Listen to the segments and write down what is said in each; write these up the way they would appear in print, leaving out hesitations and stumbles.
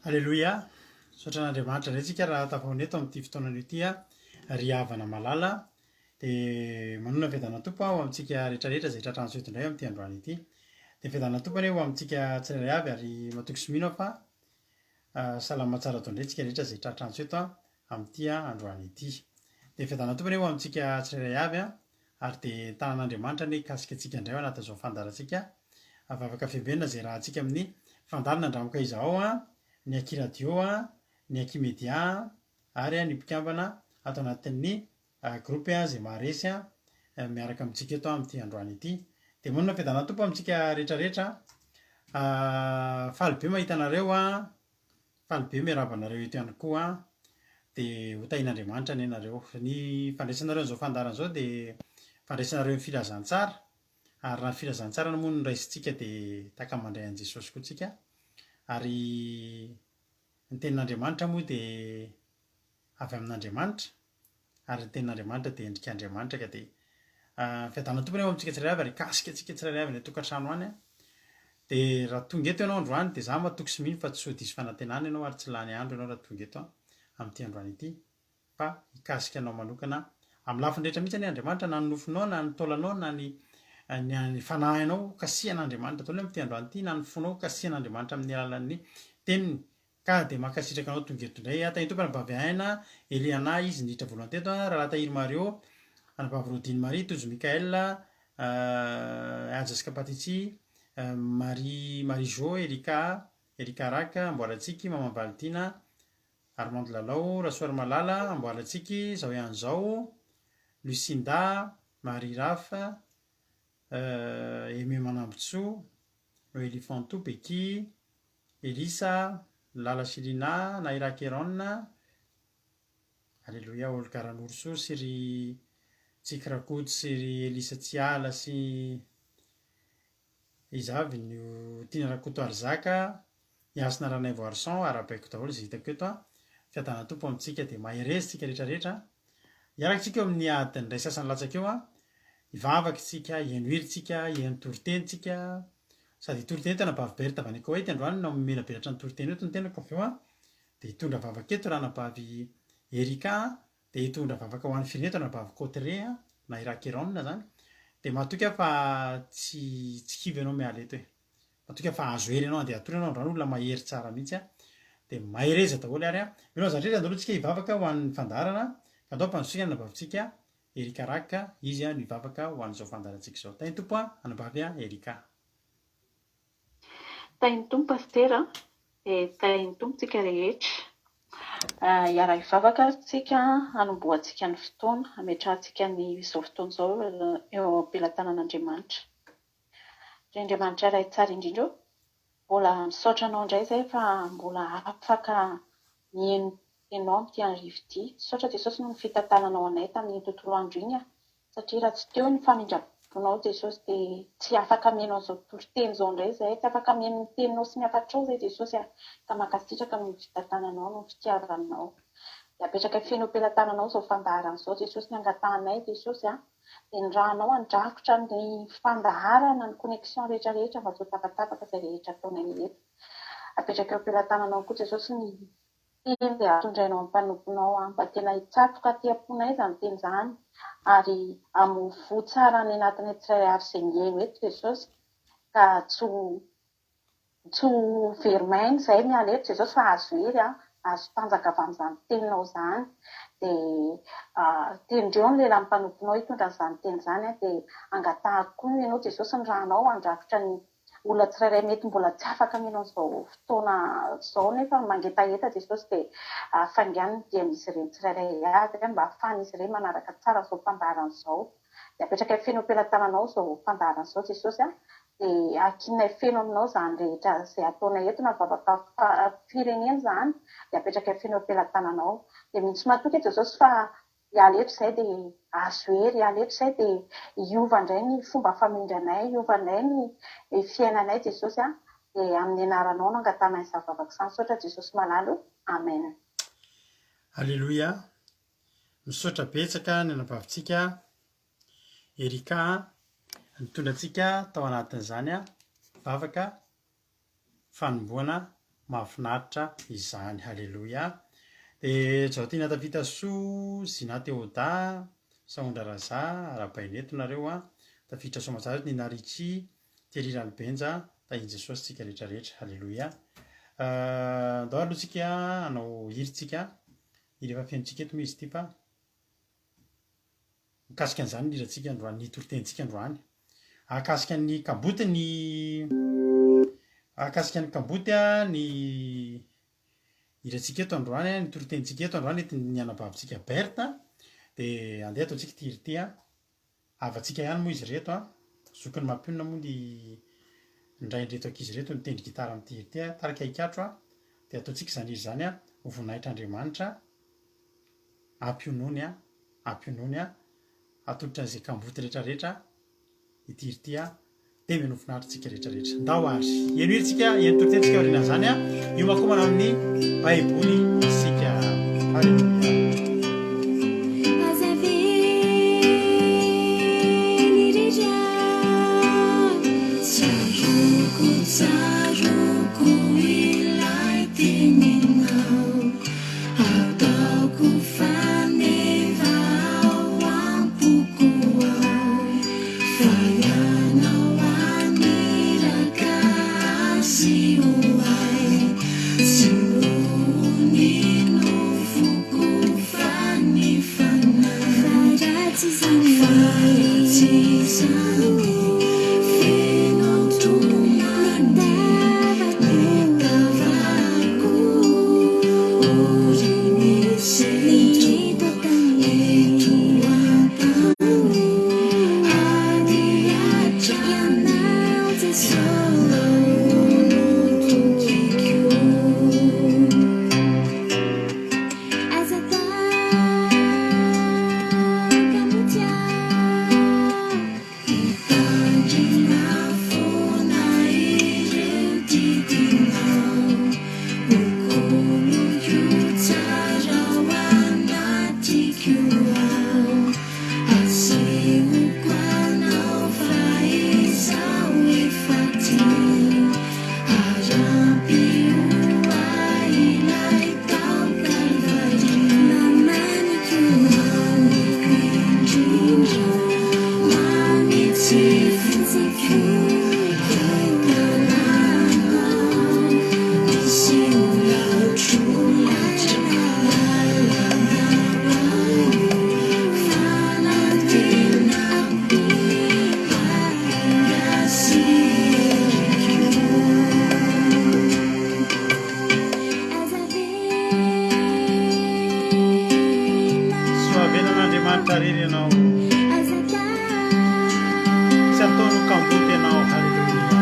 Aleloia! Misaotra an'Andriamanitra indray tsika raha tafahoana eto amin'ity fotoana anio ity ry havana malala. Dia manonona ny fiadanan'ny Tompo aho ho amintsika rehetra rehetra izay tratran'ny soa eto indray amin'ity androany ity. Dia ny fiadanan'ny Tompo anie ho amintsika tsirairay avy ary matoky sy mino aho fa salama tsara daholo indray tsika rehetra izay tratran'ny soa eto amin'ity androany ity. Dia ny fiadanan'ny Tompo anie ho amintsika tsirairay avy ary dia ny tanan'Andriamanitra anie hikasika antsika indray ao anatin'izao fandaharantsika vavaka fiambenana izay rahantsika amin'ny fandaharana Andramoka Izahao, ny Aky Radio, ny Aky Media ary ny mpikambana ato anatin'ny groupe izay maharesy miaraka amintsika eto amin'ity androany ity. Dia monina fiadanan'ny Tompo amintsika rehetra rehetra. Faly be mahita anareo. Faly be miarahaba anareo eto ihany koa. Dia ho tahian'Andriamanitra anie nareo. Ny fandraisanareo an'izao fandaharana izao dia fandraisanareo ny filazantsara. Ary raha ny filazantsara moa no raisintsika dia tahaka ny mandray an'i Jesosy koa tsika. Ary ny tenin'Andriamanitra moa dia avy amin'Andriamanitra. Ary ny tenin'Andriamanitra dia endrik'Andriamanitra ka dia ny fiadanan'ny Tompo anie ho amintsika tsirairay avy ary hikasika antsika tsirairay avy any an-tokantrano any. Dia raha tonga eto ianao androany dia izaho matoky sy mino fa tsy ho diso fanantenana ianao ary tsy lany andro ianao raha tonga eto amin'ity androany ity fa hikasika anao manokana amin'ny lafiny rehetra mihitsy anie Andriamanitra na ny nofonao na ny taolanao na ny ny fanahinao kasihan'Andriamanitra daholo amin'ity androany ity na ny fonao kasihan'Andriamanitra amin'ny alalan'ny teniny Ka dia mankasitraka anao tonga eto indray. Tahin'ny Tompo anabavy Aina, Eliana izy niditra voalohany teto, Rahalahy Tahiry Mario, anabavy Rodine Marie, Tojo Michael, Haja sy Kapatitsy, Marie Marie Jo, Erika, Erika Rak, Amboarantsiky, Maman Valitiana, Armande Lalao, Rasoarimalala, Amboarantsiky, Zao ihany zao, Lucinda, Marie Raf, Aimé Manambotsoa, Noelie Fantou, Becky, Elisa, Lala sy Lina, Naira Keron, Aleloia, Olga Ranorosoa sy ry Tsiky Rakoto sy ry Elisa Tsiala sy iza avy no Tiana Rakotoarizaka, i Hasina Ranaivoarison, arahabaiko daholo izay hitako eto an! Fiadanan'ny Tompo amintsika dia mahereza isika rehetra rehetra an! Hiaraka isika eo amin'ny adiny iray sasany latsaka eo an! Hivavaka isika, hihaino hira isika, hihaino toriteny isika, Sady hitory teny eto anabavy Berthe avy any Koweït androany no mamelabelatra ny toriteny eto ny tenako avy eo an, dia hitondra vavaka eto ranabavy Erika an, dia hitondra vavaka ho an'ny firenena eto anabavy Cotre an, na i Rakeron zany, dia matoky aho fa tsy tsy kivy ianao miala eto e, matoky aho fa hahazo hery ianao andeha hatory ianao androany olona mahery tsara mihitsy an, dia mahereza daholo ary an, mino aza indrindra andao aloha tsika hivavaka ho an'ny fandaharana, ka andao ampandrosoina ny anabavintsika Erika Rak, izy no hivavaka ho an'izao fandaharantsika izao. Tahin'ny Tompo an, anabavy an, Erika. Tahin'ny Tompo Pasitera a, dia tahin'ny Tompo tsika rehetra. Hiara-hivavaka ary tsika hanombohantsika ny fotoana, hametrahantsika ny izao fotoana izao eo am-pelatanan'Andriamanitra. Ry Andriamanitra Ray tsara indrindra ô, mbola misaotra Anao indray izahay fa mbola afaka mihaino Ianao amin'ity hariva ity. Misaotra Jesosy noho ny fitantananao anay tamin'iny tontolo andro iny satria raha tsy teo ny famindram-ponao Jesosy dia tsy afaka mihaino an'izao toriteny izao indray izahay, tsy afaka mihaino ny teninao sy ny hafatrao izay Jesosy a! Ka mankasitraka noho ny fitantananao, noho ny fitiavanao. Dia apetrakay feno eo am-pelatananao izao fandaharana izao Jesosy, ny angatahanay Jesosy a! Dia ny rànao handrakotra ny fandaharana, ny connexion rehetra rehetra mba tsy ho tapatapaka izay rehetra ataonay eto. Apetrakay eo am-pelatananao koa Jesosy ny Teny izay atondrainao amin'ny mpanomponao aho, mba tena hitsatoka aty am-ponay izany teny izany, ary hamoa voa tsara any anatinay tsirairay avy izay mihaino eto Jesosy, ka tsy ho tsy ho very maina izay miala eto Jesosy fa hahazo hery hahazo tanjaka avy amin'izany teninao izany. Dia tendreo ny lehilahy mpanomponao hitondra an'izany teny izany, dia angatahako koa ianao Jesosy ny rànao handrakotra ny olona tsirairay mety mbola tsy afaka mino an'izao fotoana izao nefa mangetaheta Jesosy dia faingano ny dian'izy ireny tsirairay avy mba ahafahan'izy ireny manaraka tsara izao fandaharana izao. Dia apetrakay feno am-pelatananao izao fandaharana izao Jesosy a, dia ankininay feno aminao izany rehetra izay ataonay eto na vavaka firenena izany dia apetrakay feno am-pelatananao. Dia mino sy matoky Jesosy fa Hiala eto izay dia hahazo hery, hiala eto izay dia hiova indray ny fomba famindranay, hiova indray ny fiainanay Jesosy a, dia amin'ny anaranao no angatahanay izany vavaka izany, misaotra Jesosy malala o, Amen. Aleloia! Misaotra betsaka ny anabavintsika Ericka nitondra antsika tao anatin'izany vavaka fanomboana Mahafinaritra izany. Haleloia. Dia Jaotina Tafita Soa, Zina Théoda, Sahondra Raza, arahabaina eto nareo an. Tafiditra soamatsara eto Nina Richie, Thierry Ralibenja, tahin'i Jesosy tsika rehetra rehetra. Haleloia. Andao aloha tsika hanao hira tsika. Hira efa fenontsika eto moa izy ity fa Mikasika an'izany ny hirantsika androany, ny toritenintsika androany. Ahakasika ny kamboty ny Ahakasika ny kamboty ny hirantsika eto androany, ny toritenintsika eto androany entin'ny anabavintsika Berthe. Dia andeha ataontsika ity hira ity. Havantsika ihany moa izy ireto. Zokiny mampionona moa ny ny rain'ireto ankizy ireto mitendry gitara amin'ity hira ity. Tarika Ikatro. Dia ataontsika izany hira izany ho voninahitr'Andriamanitra. Ampionony aho, ampionony aho, atolotra an'izay kamboty rehetra rehetra ity hira ity aho, dia mino ho finaritra tsika rehetra rehetra. Ndao ary, heno hira tsika, heno toriteny tsika aorianan'izany aho, hiomakomana amin'ny Baiboly isika. Haleloia. Aza avela irery aho. Tsaroako, tsaroako ilay teninao. Ataoko faneva ao am-poko ao Fa ianao haniraka azy ho ahy Tsy noho ny nofoko fa ny fanahy Fa raha tsy izany feno tomany Ny tavako ory misento eto an-tany Ady hatrany Ianao no tokiko. Aza taka mihitsy aho. Mitandrina foana ireo didinao. Hokoloko tsara ao anatiko ao. Asehoko anao fa izaho efa tia. Ary ampio ahy ilay tao Kalvary. Mamaniko, mamiko indrindra, mamy tsy foiko ilay tanànao. Misy holatrolatra lalana ahy, fanantenako. Soavenan'Andriamanitra rery ianao. Tsy ataony ho kamboty ianao. Haleloia.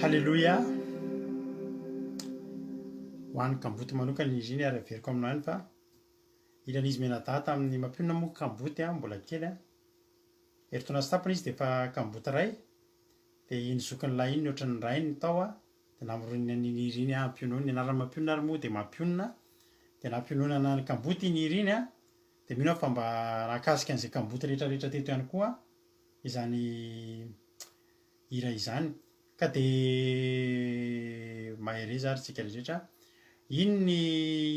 Haleloia! Ho an'ny kamboty manokana izy iny ary averiko aminao ihany fa hiran'izy mianadahy tamin'ny mampionona moa kamboty mbola kely an! Herintaona sy tapany izy dia efa kamboty ray dia iny zokiny lahy iny ohatran'ny rainy tao an, dia namoroniny an'iny hira iny hampionona, ny anaran'ny mampionona ary moa dia mampionona, dia nampiononana ny kamboty iny hira iny an, dia mino aho fa mba nahakasika an'izay kamboty rehetra rehetra teto ihany koa. Izany hira izany. Ka dia mahereza ary tsika rehetra. Iny ny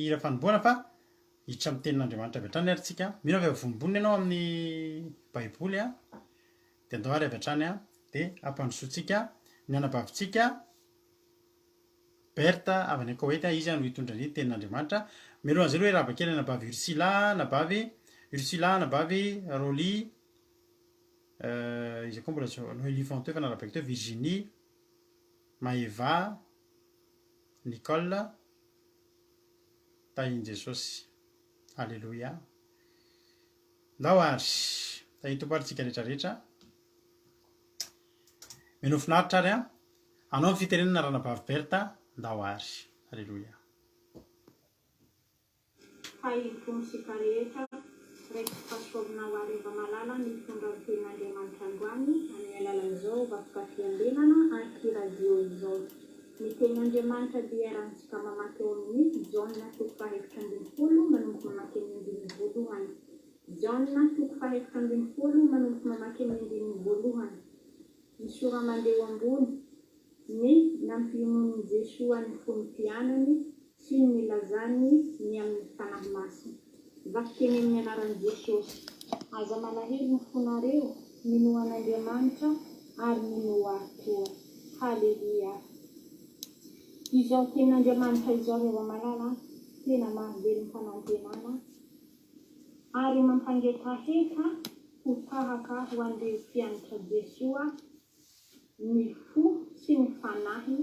hira fanombohana fa hiditra amin'ny tenin'Andriamanitra avy hatrany ary tsika. Mino aho fa efa vonombonona ianao amin'ny baiboly an. Dia andao ary avy hatrany an. Dia hampandrosoantsika ny anabavintsika Berthe avy any Koweït, izy no hitondra ny tenin'Andriamanitra. Mialohan'izay aloha hiarahaba kely anabavy Ursula, anabavy Ursula, anabavy Rolly, iza koa mbola tsy Noélie Fonteux efa narahabaiko teo, Virginie, Maeva, Nicole, tahin'i Jesosy. Aleloia. Ndao ary. Tahin'ny Tompo ary tsika rehetra rehetra. Mino finaritra ary an. Anao ny fitenenana Ranabavy Bertha, ndao ary. Aleloia. Fahim-pontsika rehetra, raiko fahasoavana ho Areva malala ny hitondra ny tenin'Andriamanitra androany amin'ny alalan'izao vakoka fiambenana anty radio izao. Ny tenin'Andriamanitra dia iarahantsika mamaky ao amin'ny Jaona toko faha 14 manomboka mamaky amin'ny andininy voalohany. Jaona toko faha 14 manomboka mamaky amin'ny andininy voalohany. Ny sora-mandeha eo ambony, ny nampiononin'i Jesoa ny fon'ny mpianany sy ny nilazany ny amin'ny Fanahy Masina. Vakiteny amin'ny anaran'i Jesosy. Aza malahelo ny fonareo, minoa an'Andriamanitra ary minoa Ahy koa. Haleloia! Izao tenin'Andriamanitra izao ry hava-malala a, tena mahavelom-panantenana ary mampangetaheta ho tahaka ho an'ireo mpianatra Jesoa ny fo sy ny fanahy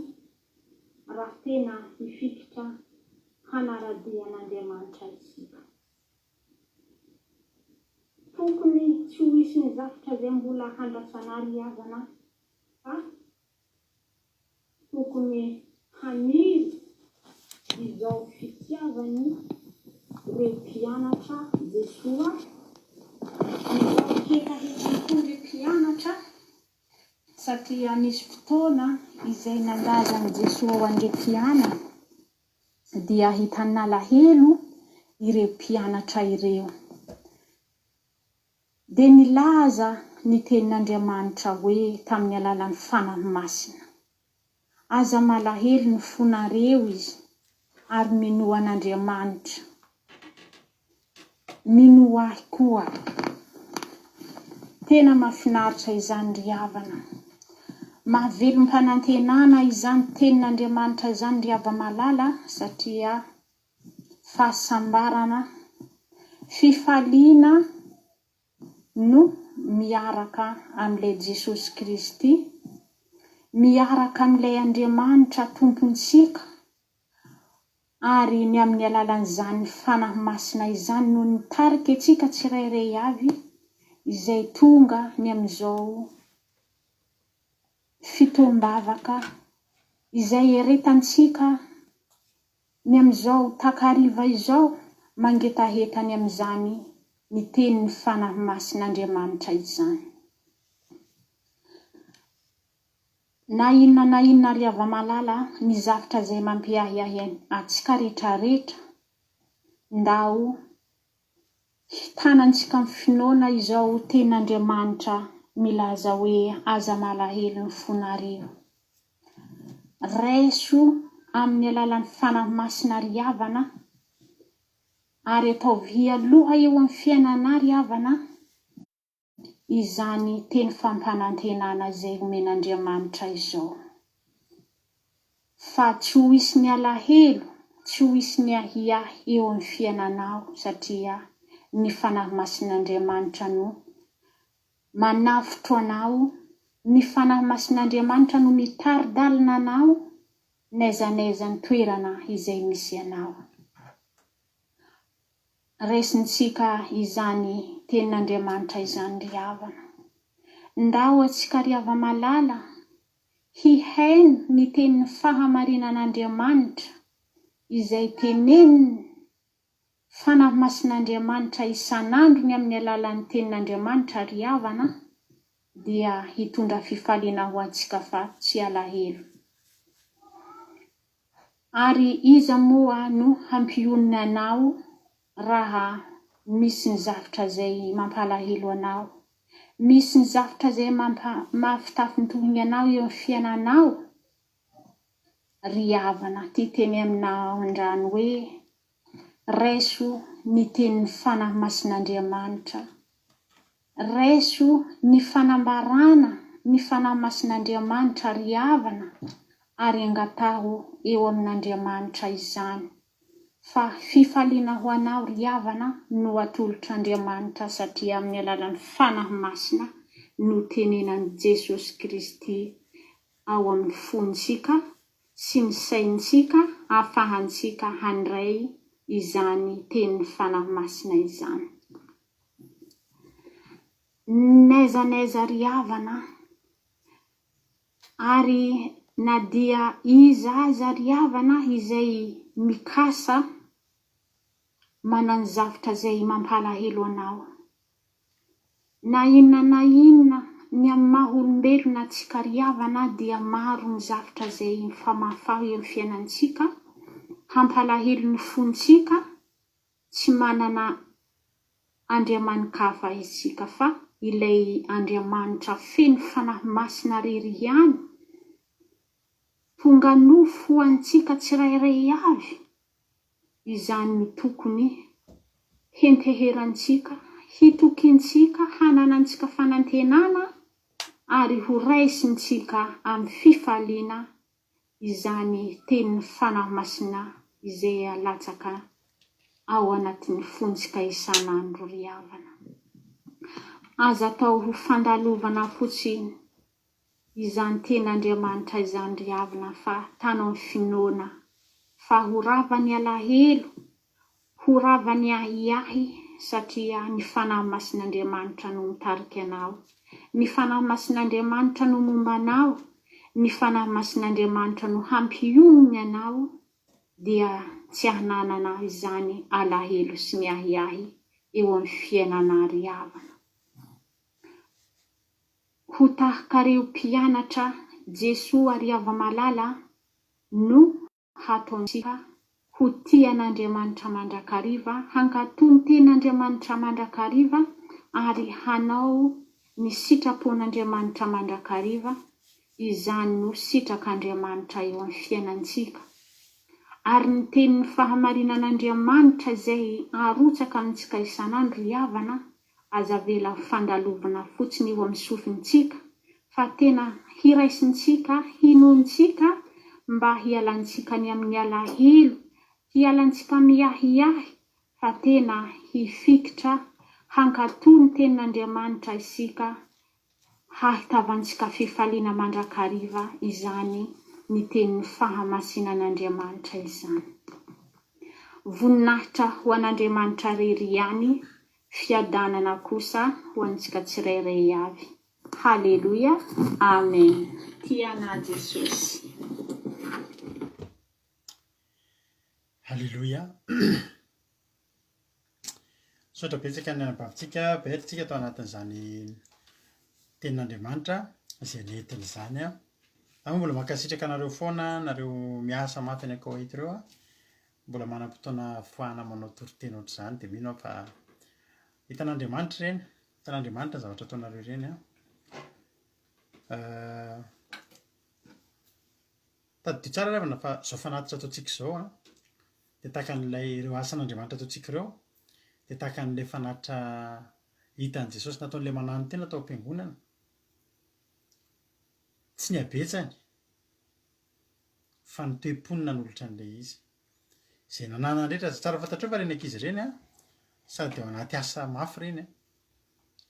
raha tena hifikitra hanara-dia an'Andriamanitra isika. Tokony tsy ho hisy ny zavtra izay mbola handrasana ry havana fa Tokony haniry izao fitiavany ireo mpianatra Jesoa, izao hetahetam-pon'ireo mpianatra, satria nisy fotoana izay nandazan'i Jesoa ho an'ireo mpianany, dia hitany nalahelo ireo mpianatra ireo. Dia nilaza ny Tenin'Andriamanitra hoe tamin'ny alalan'ny Fanahy Masina, Aza malahelo ny fonareo izy, ary minoa an'Andriamanitra. Minoa ahy koa. Tena mahafinaritra izany ry havana. Mahavelom-panantenana izany Tenin'Andriamanitra izany ry hava-malala satria fahasambarana, fifaliana no miaraka amin'ilay Jesosy Kristy, miaraka amin'ilay Andriamanitra Tompontsika, ary ny amin'ny alalan'izany Fanahy Masina izany no nitarika antsika tsirairay avy izay tonga ny amin'izao fotoam-bavaka izay eretantsika Ny amin'izao takariva izao mangetaheta ny amin'izany ny tenin'ny Fanahy Masin'Andriamanitra izany. Na inona na inona ry hava-malala ny zavtra izay mampiahiahy antsika retraretra, ndao hitanantsika amin'ny finoana izao tenin'Andriamanitra milaza hoe aza malahelo ny fonareo. Raiso amin'ny alalan'ny Fanahy Masina ry havana ary ataovy hialoha eo amin'ny fiainana ry havana izany teny fampanantenana izay omen'Andriamanitra izao. Fa tsy ho hisy ny alahelo, tsy ho hisy ny ahiahy eo amin'ny fiainanao satria ny Fanahy Masin'Andriamanitra no Manavotra anao, ny Fanahy Masin'Andriamanitra no mitari-dalana anao n'aiza n'aiza ny toerana izay misy anao. Raisintsika izany Tenin'Andriamanitra izany ry havana. Ndao antsika ry hava-malala hihaino ny tenin'ny fahamarinan'Andriamanitra izay teneniny Fanahy Masin'Andriamanitra isan'andro ny amin'ny alalan'ny Tenin'Andriamanitra ry havana dia hitondra fifaliana ho antsika fa tsy alahelo. Ary iza moa no hampionona anao raha misy ny zavtra izay mampalahelo anao? Misy ny zavtra izay mampa mahafitafintohigna anao eo amin'ny fiainanao? Ry havana, ty teny aminao andrany hoe, Raiso ny tenin'ny Fanahy Masin'Andriamanitra. Raiso ny fanambarana ny Fanahy Masin'Andriamanitra ry havana ary angataho eo amin'Andriamanitra izany. Fa fifaliana ho anao ry havana no atolotr'Andriamanitra satria amin'ny alalan'ny Fanahy Masina no tenenan'i Jesosy Kristy ao amin'ny fontsika sy ny saintsika ahafahantsika handray izany tenin'ny Fanahy Masina izany. N'aiza n'aiza ry havana Ary na dia iza aza ry havana izay mikasa manano zavtra izay mampalahelo anao. Na inona na inona ny amin'ny maha olombelona antsika ry havana dia maro ny zavtra izay mifamahofaho eo amin'ny fiainantsika, hampalahelo ny fontsika, Tsy manana Andriamani-kafa isika fa ilay Andriamanitra feno Fanahy Masina rery ihany, tonga nofo ho antsika tsirairay avy, izany no tokony henteherantsika, hitokiantsika, hananantsika fanantenana ary ho raisintsika amin'ny fifaliana izany tenin'ny Fanahy Masina izay alatsaka ao anatin'ny fontsika isan'andro ry havana. Aza atao ho fandalovana fotsiny izany tenin'Andriamanitra izany ry havana fa tano amin'ny finoana fa ho rava ny alahelo Ho rava ny ahiahy satria ny Fanahy Masin'Andriamanitra no mitarika anao. Ny Fanahy Masin'Andriamanitra no momba anao, ny Fanahy Masin'Andriamanitra no hampionona anao dia tsy hananana izany alahelo sy ny ahiahy eo amin'ny fiainana ry havana. Ho tahakareo mpianatra Jesoa ry hava-malala no hataontsika ho tia an'Andriamanitra mandrakariva, hankatò ny Tenin'Andriamanitra mandrakariva, ary hanao ny sitrapon'Andriamanitra mandrakariva, izany no sitrak'Andriamanitra eo amin'ny fiainantsika. Ary ny Tenin'ny fahamarinan'Andriamanitra izay arotsaka amintsika isan'andro ry havana Aza avela ho fandalovana fotsiny eo amin'ny sofintsika fa tena hiraisintsika, hinoantsika mba hialantsika ny amin'ny alahelo, hialantsika miahiahy fa tena hifikitra hankatò ny Tenin'Andriamanitra isika hahitavantsika fifaliana mandrakariva izany ny tenin'ny fahamasinan'Andriamanitra izany. Voninahitra ho an'Andriamanitra rery ihany, fiadanana kosa ho antsika tsirairay avy. Haleloia! Amen! Tia anah Jesosy. Haleloia! Misaotra betsaka ny anabavintsika Beth tsika tao anatin'izany tenin'Andriamanitra izay nentiny izany an. Za moa mbola mankasitraka anareo foana nareo miasa mafy any Koweït ireo an. Mbola manam-potoana ahafohana manao toriteny ohatr'izany dia mino aho fa hitan'Andriamanitra ireny, hitan'Andriamanitra ny zavatra ataonareo ireny an. Tadidio tsara ry havana fa izao fanatitra ataontsika izao an, dia tahaka an'ilay ireo asan'Andriamanitra ataontsika ireo dia tahaka an'ilay fanatitra hitan'i Jesosy nataon'ilay mananotena tao am-piangonana. Tsy ny habetsany fa ny toe-pony nanolotra an'ilay izy. Izay nananany rehetra, aza tsara fantatrao fa ireny ankizy ireny an, sady ao anaty asa mafy ireny an,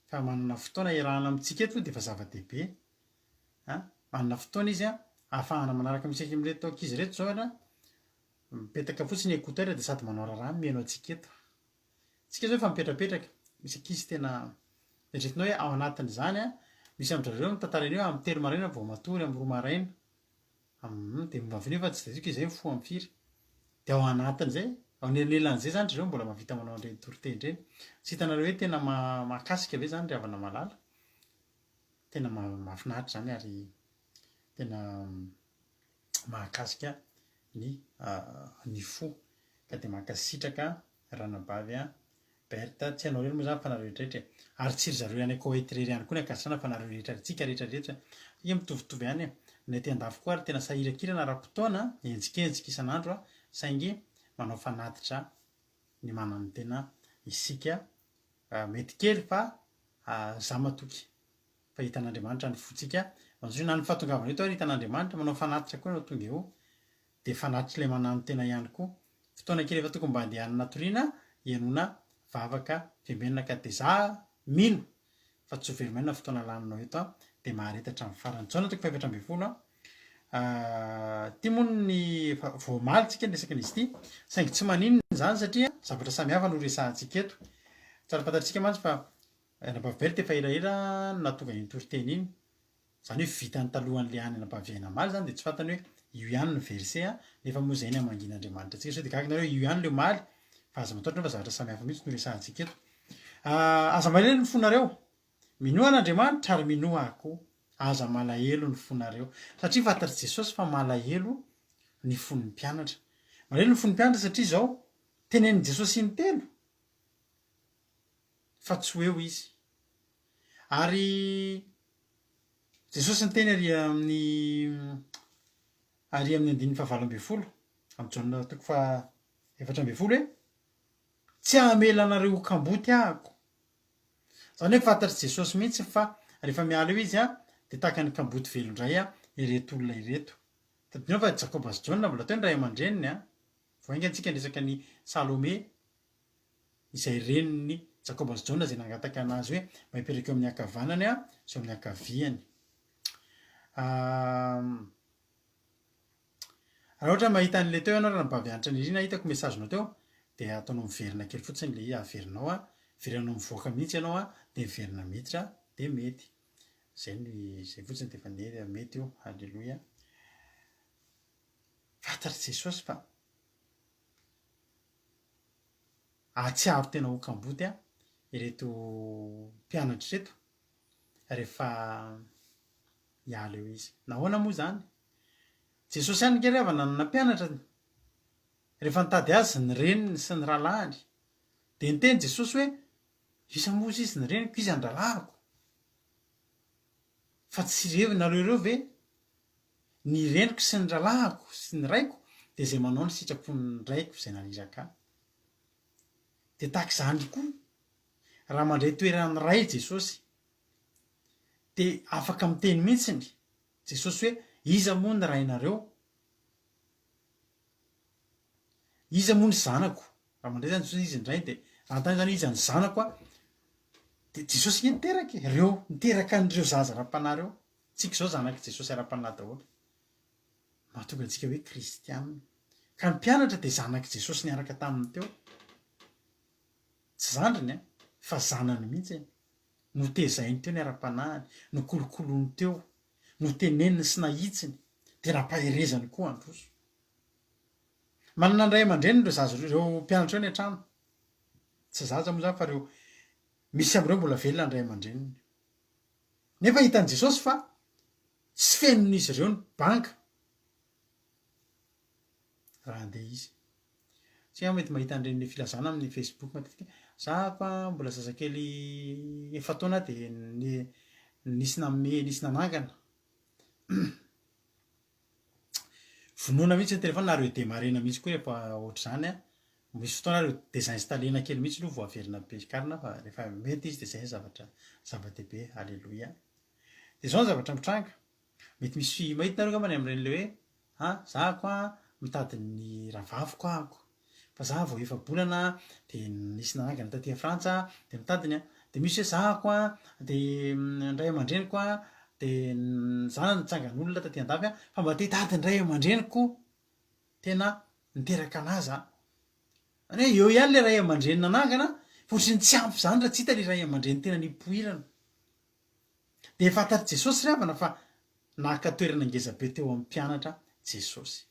fa manana fotoana iarahana amintsika eto dia efa zava-dehibe. An, manana fotoana izy an, ahafahana manaraka misy amin'ireto ankizy ireto izao an, Mipetaka fotsiny écouteur dia sady manao raharaha no mihaino antsika eto. Tsika izao efa mipetrapetraka, misy ankizy tena eritreretinao hoe ao anatin'izany an, misy amin-dry zareo mitantara an'io amin'ny telo maraina vao matory, amin'ny roa maraina, hum dia avy eo nefa tsy tadidiko izay mifoha amin'ny firy. Dia ao anatin'izay, ao anelanelan'izay izany ry zareo mbola mahavita manao an'ireny toriteny ireny. Tsy hitanareo hoe tena mahakasika ve izany ry havana malala? Tena mahafinaritra izany ary tena mahakasika ny ny fo ka dia mankasitraka ranabavy a. Berthe, tsy ianao irery moa izany fa nareo rehetra rehetra e! Ary tsy ry zareo any Koweït irery ihany koa ny ankasitrahana fa nareo rehetra tsika rehetra rehetra e! Mitovitovy ihany e! Ny aty andafy koa ary tena sahirakirana ara-potoana, henjikenjika isan'andro saingy manao fanatitra ny mananotena isika mety kely fa za matoky fa hitan'Andriamanitra ny fontsika manjohy na ny fahatongavana eto ary hitan'Andriamanitra manao fanatitra koa ianao tonga eo dia fanatitr'ilay mananotena ihany koa fotoana kely efa tokony mba andehanana toriana hihainoana vavaka fiambenana ka dia za mino fa tsy ho very maina ny fotoana laninao eto an dia mahareta hatramin'ny farany. Jaona toko faha-14 an. Ity moa ny efa vao omaly tsika niresaka an'izy ity saingy tsy maninona izany satria zavatra samihafa no resahantsika eto. Tsara fantatsika mantsy fa Anabavy Berthe efa elaela no nahatonga iny toriteny iny. Izany hoe vitany talohan'ilay any Anabavy omaly izany dia tsy fantany hoe io ihany no verset a, nefa moa izay ny hamangian'Andriamanitra antsika. Sao dia gaga nareo hoe io ihany ilay omaly fa aza matahotra fa zavatra samihafa mihitsy no resahantsika eto. Aza malahelo ny fonareo. Minoa an'Andriamanitra ary minoa ahy koa. Aza malahelo ny fonareo. Satria fantatr'i Jesosy fa malahelo ny fon'ny mpianatra. Malahelo ny fon'ny mpianatra satria izao, tenenin'i Jesosy intelo fa tsy ho eo izy. Ary Jesosy niteny ary amin'ny ary amin'ny andininy fahavalo ambinifolo, amin'ny Jaona toko faha 14 hoe, Tsy hamela anareo ho kamboty ahako. Izany hoe fantatr'i Jesosy mihitsy fa rehefa miala eo izy dia tahaka ny kamboty velon-dray ireto olona ireto. Tadidinao fa Jakoba sy Jaona mbola teo ny ray aman-dreniny an! Vao haingana isika niresaka an'i Salome izay renin'i Jakoba sy Jaona izay nangataka anazy hoe mba hipetraka eo amin'ny ankavanany sy eo amin'ny ankaviany. Raha ohatra mahita an'ilay teo ianao Ranabavy Hanitra Nirina, hitako message-nao teo, dia ataonao miverina kely fotsiny ilay izy, averinao an, averinao mivoaka mihitsy ianao an, dia miverina miditra dia mety. Izay no izay fotsiny dia efa mety io. Alléluia. Fantatr'i Jesosy fa hahatsiaro tena ho kamboty ireto mpianatra ireto rehefa hiala eo izy. Nahoana moa izany? Jesosy ihany ange ry havana no nampianatra rehefa nitady azy ny reniny sy ny rahalahiny. Dia niteny Jesosy hoe, Iza moa hozy izy ny reniko, iza ny rahalahiko? Fa tsy ireo nareo ireo ve? Ny reniko sy ny rahalahiko sy ny raiko dia izay manao ny sitrapon'ny Raiko izay naniraka ahy. Dia tahaka izany koa, raha mandray toeran'ny Ray Jesosy, dia afaka miteny mihitsiny Jesosy hoe, Iza moa ny rainareo? Iza moa ny zanako? Raha mandray izany Jesosy izy ny rainy dia raha anontany izany hoe iza ny zanako a, dia Jesosy ange niteraka e, ireo niteraka an'ireo zaza ara-panahy ireo. Tsika izao zanak'i Jesosy ara-panahy daholo. Mahatonga antsika hoe kristiana. Ka ny mpianatra dia zanak'i Jesosy niaraka taminy teo. Tsy zandriny an, fa zanany mihitsy e. Notezainy teo ny ara-panahiny, nokolokoloiny teo, noteneniny sy nahitsiny, dia nampaherezany koa handroso. Manana ny ray aman-dreniny ireo zaza ireo, ireo mpianatra ireo any an-trano. Tsy zaza moa izany fa ireo, misy amin'ireo mbola velona ny ray aman-dreniny. Nefa hitan'i Jesosy fa tsy fenon'izy ireo ny banga raha handeha izy. Tsy aho mety mahita an'ireny filazana amin'ny Facebook matetika. Za ko mbola zazakely efa-taona dia nisy nanome, nisy nanangana. Vonoina mihitsy ny téléphone ary redemarrer-na mihitsy koa rehefa ohatr'izany an. Misy fotoana ary désinstaller-na kely mihitsy aloha vao averina ampiakarina fa rehefa mety izy dia izay ny zavatra zava-dehibe. Aleloia. Dia izao ny zavatra mitranga. Mety misy mahita nareo angambany amin'ireny le hoe a za ko a mitady ny rahavaviko ahako fa za vao efa-bolana dia nisy nanangana taty Frantsa dia mitady ny a dia misy hoe za ko a dia ny ray aman-dreniko a dia za nitsangan'olona taty an-dafy a fa mba te hitady ny ray aman-dreniko tena niteraka anah za. Zany hoe eo ihany le ray aman-dreny nanangana fa ohatran'ny tsy ampy izany raha tsy hita le ray aman-dreny tena nipoirana. Dia fantatr'i Jesosy ry havana fa naka toerana ngeza be teo amin'ny mpianatra Jesosy.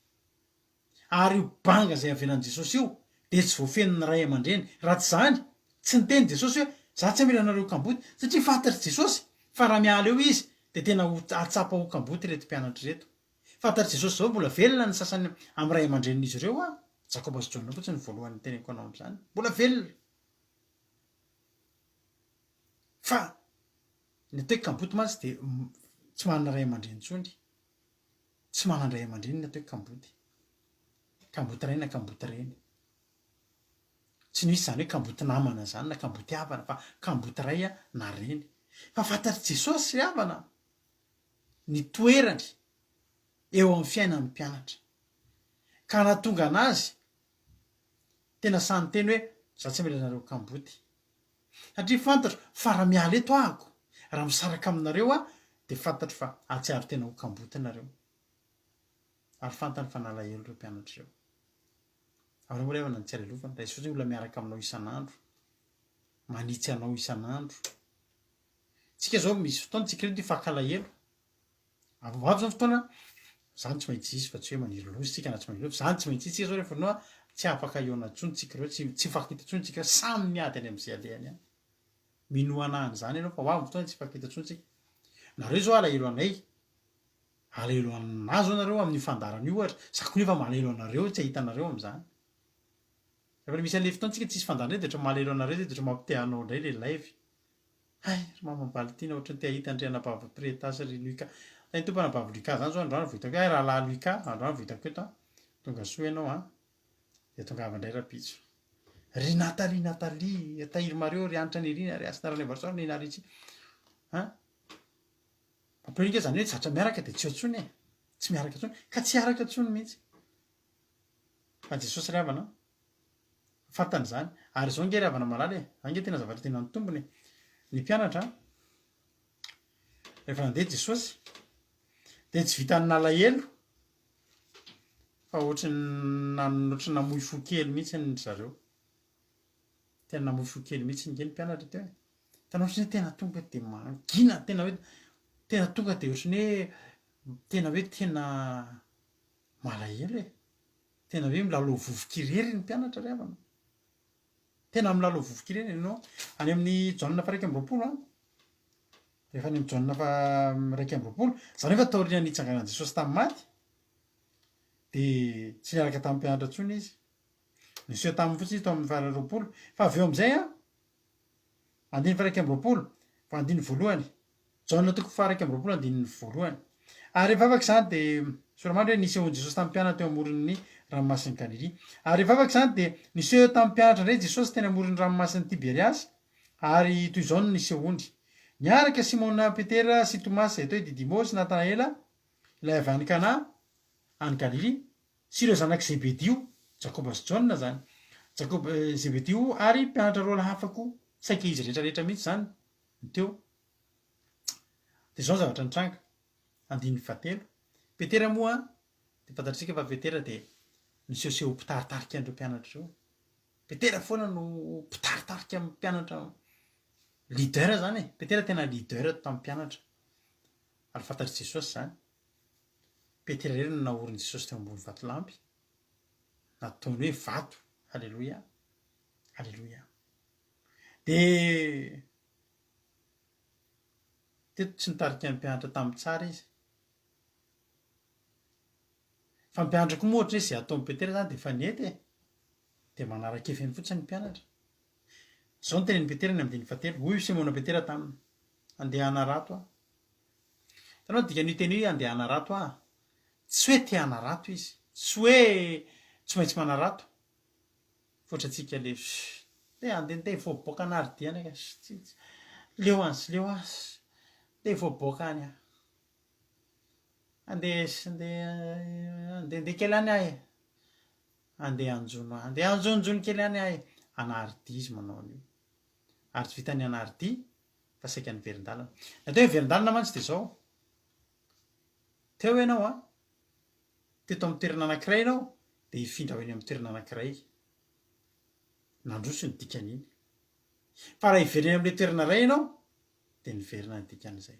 Ary io banga izay avelan'i Jesosy io dia tsy voafenin'ny ray aman-dreny. Raha tsy izany, tsy niteny Jesosy hoe, Za tsy hamela anareo ho kamboty. Satria fantatr'i Jesosy fa raha miala eo Izy dia tena ho hahatsapa ho kamboty ireto mpianatra ireto. Fantatr'i Jesosy izao mbola velona ny sasany amin'ny ray aman-drenin'izy ireo. Jakoba sy Jaona fotsiny no voalohany niteneniko anao amin'izany. Mbola velona. Fa ny atao hoe kamboty mantsy dia tsy manana ray aman-dreny intsony. Tsy manan-dray aman-dreny ny atao hoe kamboty. Kamboty ray na kamboty reny. Tsy misy izany hoe kamboty namana izany na kamboty havana fa kamboty ray na reny. Fa fantatr'i Jesosy ry havana ny toerany eo amin'ny fiainan'ny mpianatra. Ka nahatonga an'azy tena sahy niteny hoe za tsy hamela anareo kamboty. Satria fantatro fa raha miala eto ahako, raha misaraka aminareo aho dia fantatro fa hahatsiaro tena ho kamboty nareo. Ary fantany fa nalahelo ireo mpianatra ireo. Ahoana moa ry havana ny tsy halelovana? Raiso fotsiny olona miaraka aminao isan'andro, manitsy anao isan'andro. Tsika zao misy fotoana tsika ireto hifankalahelo. Avy ho avy zao ny fotoana, zany tsy maintsy hisy fa tsy hoe maniry loza tsika na tsy maniry loza, zany tsy maintsy hisy tsika zao rehefa noa tsy afaka hihaona intsony tsika ireo, tsy tsy hifankahita intsony tsika ireo, samy miady any amin'izay alehany any. Minoa anah an'izany ianao fa ho avy ny fotoana tsy hifankahita intsony tsika. Nareo zao alahelo anay, Alahelo anah zao nareo amin'io fandaharana io ohatra, za koa nefa malahelo anareo tsy hahita anareo amin'izany. Rehefa misy an'le fotoana tsika tsisy fandaharana eo de ohatran'ny malahelo anareo zay de ohatran'ny mampite hanao indray le live. Hay ry mama Baltina ohatran'ny te hahita an-dry anabavy Preta sy ry Lucas. Hay ny tompo anabavy Lucas zany zao androany vao hitako hoe hay rahalahy Lucas androany vao hitako eto an. Tonga soa ianao an. Dia tongava indray rahampitso. Ry Nathalie Nathalie, Tahiry Mario, ry Hanitra Nirina, ry Hasina Ralaivaroson, ry Nina Richie. An? Mampalahelo ange zany hoe zatra miaraka dia tsy eo intsony e! Tsy miaraka intsony, ka tsy hiaraka intsony mihitsy. Fa Jesosy ry havana an, fantany izany. Ary izao ange ry havana malala e, izany ange tena zavatra tena nitombina e. Ny mpianatra an, rehefa nandeha Jesosy, dia tsy vitan'ny nalahelo, fa ohatry ny ohatry ny namoy fo kely mihitsy ry zareo. Tena namoy fo kely mihitsy ange ny mpianatra teo e. Hitanao ohatran'ny hoe tena tonga dia mangina, tena hoe tena tonga dia ohatran'ny hoe tena hoe tena malahelo e. Tena hoe milalao vovoka irery ny mpianatra ry havana. Tena milalao vovoka irery ianao. Any amin'ny Jaona faha 21 an, rehefa any amin'ny Jaona faha 21, izany hoe fa taorian'ny nitsanganan'i Jesosy tamin'ny maty, dia tsy niaraka tamin'ny mpianatra intsony izy. Niseho taminy fotsiny izy tao amin'ny faha 20. Fa avy eo amin'izay an, Andininy faha-21, vao andininy voalohany. Jaona toko faha-21 andininy voalohany. Ary rehefa afaka izany dia, sora-mandry hoe nisehoan'i Jesosy tamin'ny mpianany teo amoron'ny ranomasin'i Galilia. Ary rehefa afaka izany dia niseho tamin'ny mpianatra indray Jesosy teny amoron'ny ranomasin'i Tiberiasy, ary toy izao no nisehoany. Niaraka Simona Petera sy Tomasy izay atao hoe Didimo sy Natanaela, ilay avy any Kana, any Galilia, Sy ireo zanak'i Zebedio, Jakoba sy Jaona izany. Jakoba, Zebedio ary mpianatra roalahy hafa koa, saika izy rehetra rehetra mihitsy izany no teo. Dia izao ny zavatra nitranga, andininy fahatelo. Petera moa, dia fantatr'isika fa Petera dia nisehoseho ho mpitaritarika an'ireo mpianatra ireo. Petera foana no mpitaritarika ny mpianatra, leader izany e. Petera tena leader tamin'ny mpianatra. Ary fantatr'i Jesosy izany. Petera irery no naorin'i Jesosy teo ambony vatolampy, nataony hoe vato. Aleloia! Aleloia! Dia teto tsy nitarika ny mpianatra tamin'ny tsara izy. Fa ny mpianatra koa moa ohatra hoe izay ataon'i Petera izany dia efa nety e. Dia manaraka efeny fotsiny ny mpianatra. Izao no tenenin'i Petera ny amin'ny andininy fahatelo, hoy Simona Petera taminy, Andeha hanarato aho. Hitanao ny dikan'io teny io hoe andeha hanarato aho? Tsy hoe te hanarato izy, tsy hoe tsy maintsy manarato, fa ohatrantsika le te handeha ndeha hivoaboaka an'Aridia any aho, tsy tsy leo any sy leo aho, ndeha hivoaboaka any aho, andeha sy ndeha handehandeha kely any aho e, andeha hanjono andeha hanjononjono kely any aho e, an'Aridia izy manao an'io, ary tsy vitan'ny an'Aridia fa saika niverin-dalana. Ny atao hoe niverin-dalana mantsy dia izao, teo ianao an, teto amin'ny toerana anankiray ianao, dia hifindra ho eny amin'ny toerana anankiray. Nandroso ny dikan'iny. Fa raha hiverina eny amin'ilay toerana iray ianao, dia niverina ny dikan'izay.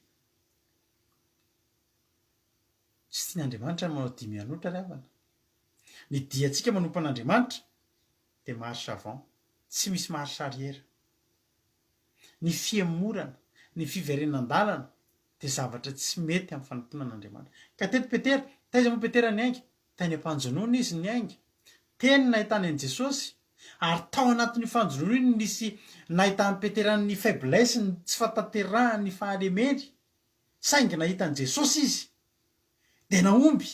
Tsy tian'Andriamanitra ny manao dia mianotra ry havana. Ny diantsika manompo an'Andriamanitra dia marche avant, tsy misy marche arrière. Ny fihemorana, ny fiverenan-dalana dia zavatra tsy mety amin'ny fanompoana an'Andriamanitra. Ka teto Petera, taiza moa Petera niainga? Tany am-panjonoana izy niainga. Teny nahitany an'i Jesosy. Ary tao anatin'io fanjonoana io no nisy nahitan'i Petera ny faiblesse, ny tsy fahatanterahany, ny fahalemeny. Saingy nahita an'i Jesosy izy, dia nahomby.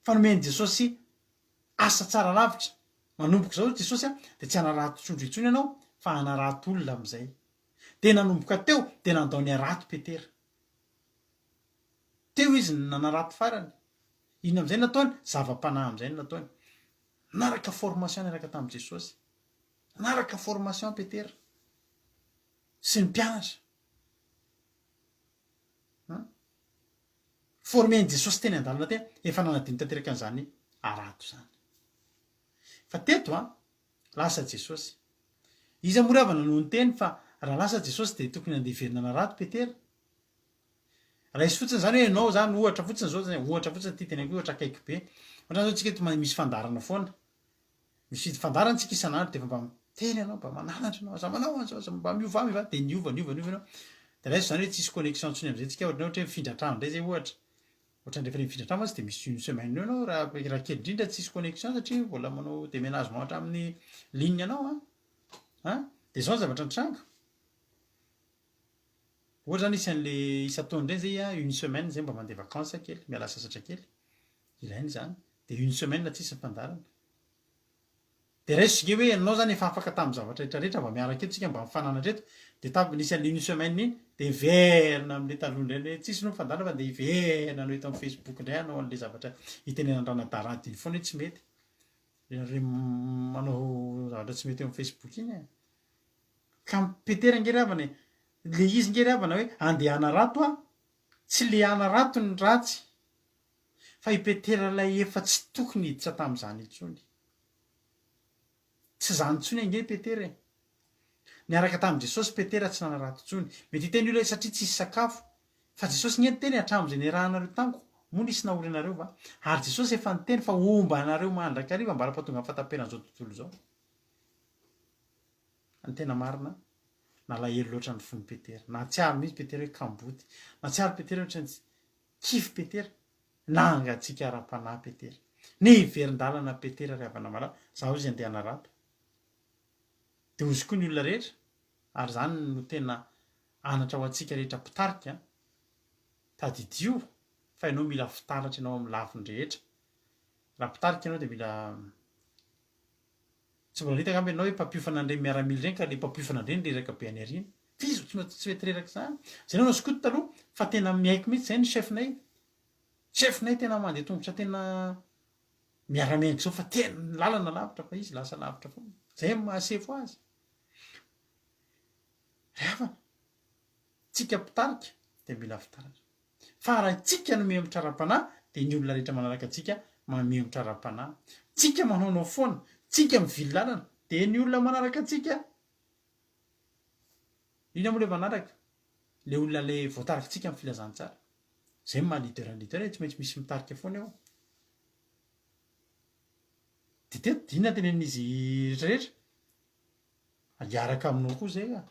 Fa nomen'i Jesosy asa tsara lavitra. Manomboka izao hoy Jesosy dia tsy hanarato trondro intsony ianao fa hanarato olona amin'izay. Dia nanomboka teo dia nandao ny harato Petera. Teo izy no nanarato farany. Inona amin'izay no nataony? Zava-panahy amin'izay no nataony. Nanaraka formation niaraka tamin'i Jesosy. Nanaraka formation Petera sy ny mpianatra. An? Former-n'i Jesosy teny an-dalana teny, efa nanadino tanteraka an'izany harato izany. Fa teto an, lasa Jesosy. Iza moa ry havana no niteny fa raha lasa Jesosy dia tokony handeha hiverina hanarato Petera? Raiso fotsiny izany hoe ianao izany ohatra fotsiny izao, ohatra fotsiny ity teneniko ohatra akaiky be. Ohatra izao tsika eto misy fandaharana foana. Misy fandaharana tsika isan'andro dia efa mba miteny ianao, mba mananatra ianao, aza manao an'izao, aza mba miovà, miovà, dia niova, niova, niova ianao. Dia raiso izany hoe tsisy connexion intsony amin'izay tsika ohatra hoe mifindra trano indray izay ohatra. Ohatran'ny rehefa mifindra trano mantsy dia misy une semaine eo ianao raha raha kely indrindra tsisy connexion satria mbola manao déménagement hatramin'ny ligne anao an. An? Dia izao ny zavatra nitranga. Ohatra zany isan'le isan-taona indray zay an, une semaine zay mba mandeha vacances kely, miala sasatra kely, ilaina izany, dia une semaine tsisy ny fandaharana. Dia raiso zge hoe ianao zany efa afaka tamin'ny zavatra rehetra rehetra mba miaraka eto tsika mba mifananatra eto, dia tam nisy an'le une semaine iny, dia hiverina amin'le taloha indray ny hoe tsisy aloha ny fandaharana fa dia hiverina hanao eto amin'ny facebook indray hanao an'le zavatra itenenan'i Ranadahy iny foana hoe tsy mety. Ianareo manao zavatra tsy mety eo amin'ny facebook iny e. Ka Petera ange ry havana e, le izy nge ry havana hoe andeha hanarato aho, tsy le hanarato ny ratsy, fa i Petera ilay efa tsy tokony hiditra tamin'izany intsony. Tsy izany intsony ange i Petera e. Niaraka tamin'i Jesosy Petera tsy nanarato intsony. Mety hiteny olona hoe satria tsisy sakafo. Fa Jesosy nge niteny hatramin'izay niarahanareo tamiko, moa nisy nahory anareo va? Ary Jesosy efa niteny fa homba anareo mandrakariva ambara-pahatongan'ny fahataperan'izao tontolo izao. Ny tena marina, nalahelo loatra ny fon'i Petera. Nahatsiaro mihitsy Petera hoe kamboty. Nahatsiaro Petera hoe ohatran'ny kivy Petera. Nangatsiaka ara-panahy Petera. Niverin-dalana Petera ry havana malala. Izaho izy andeha hanarato. Dia hozy koa ny olona rehetra, ary izany no tena anatra ho antsika rehetra mpitarika, tadidio fa ianao mila fitaratra ianao amin'ny lafiny rehetra. Raha mpitarika ianao dia mila Tsy mbola nahita angamba ianao hoe mpampiofana an'ireny miaramila ireny ka le mpampiofana indray no reraka be any aoriana. Fa izy tsy mety tsy mety reraka izany. Zay nanao skoto taloha fa tena miaiky mihitsy zay ny chef-nay. Chef-nay tena mandeha tongotra tena miara-miainga izao fa tena ny lalana lavitra fa izy lasa lavitra foana. Zay no maha sefo azy. Ry havana, tsika mpitarika dia mila fitaratra. Fa raha itsika no mihemotra ara-panahy dia ny olona rehetra manaraka antsika mihemotra ara-panahy. Tsika manaonao foana, tsika mivily lalana dia ny olona manaraka antsika inona moa ilay manaraka? Ilay olona ilay voatarikitsika amin'ny filazantsara. Izay no maha leader ny leader e, tsy maintsy misy mitarika foana eo. Dia teto inona tenenin'izy rehetra rehetra? Hiaraka aminao koa zay ka.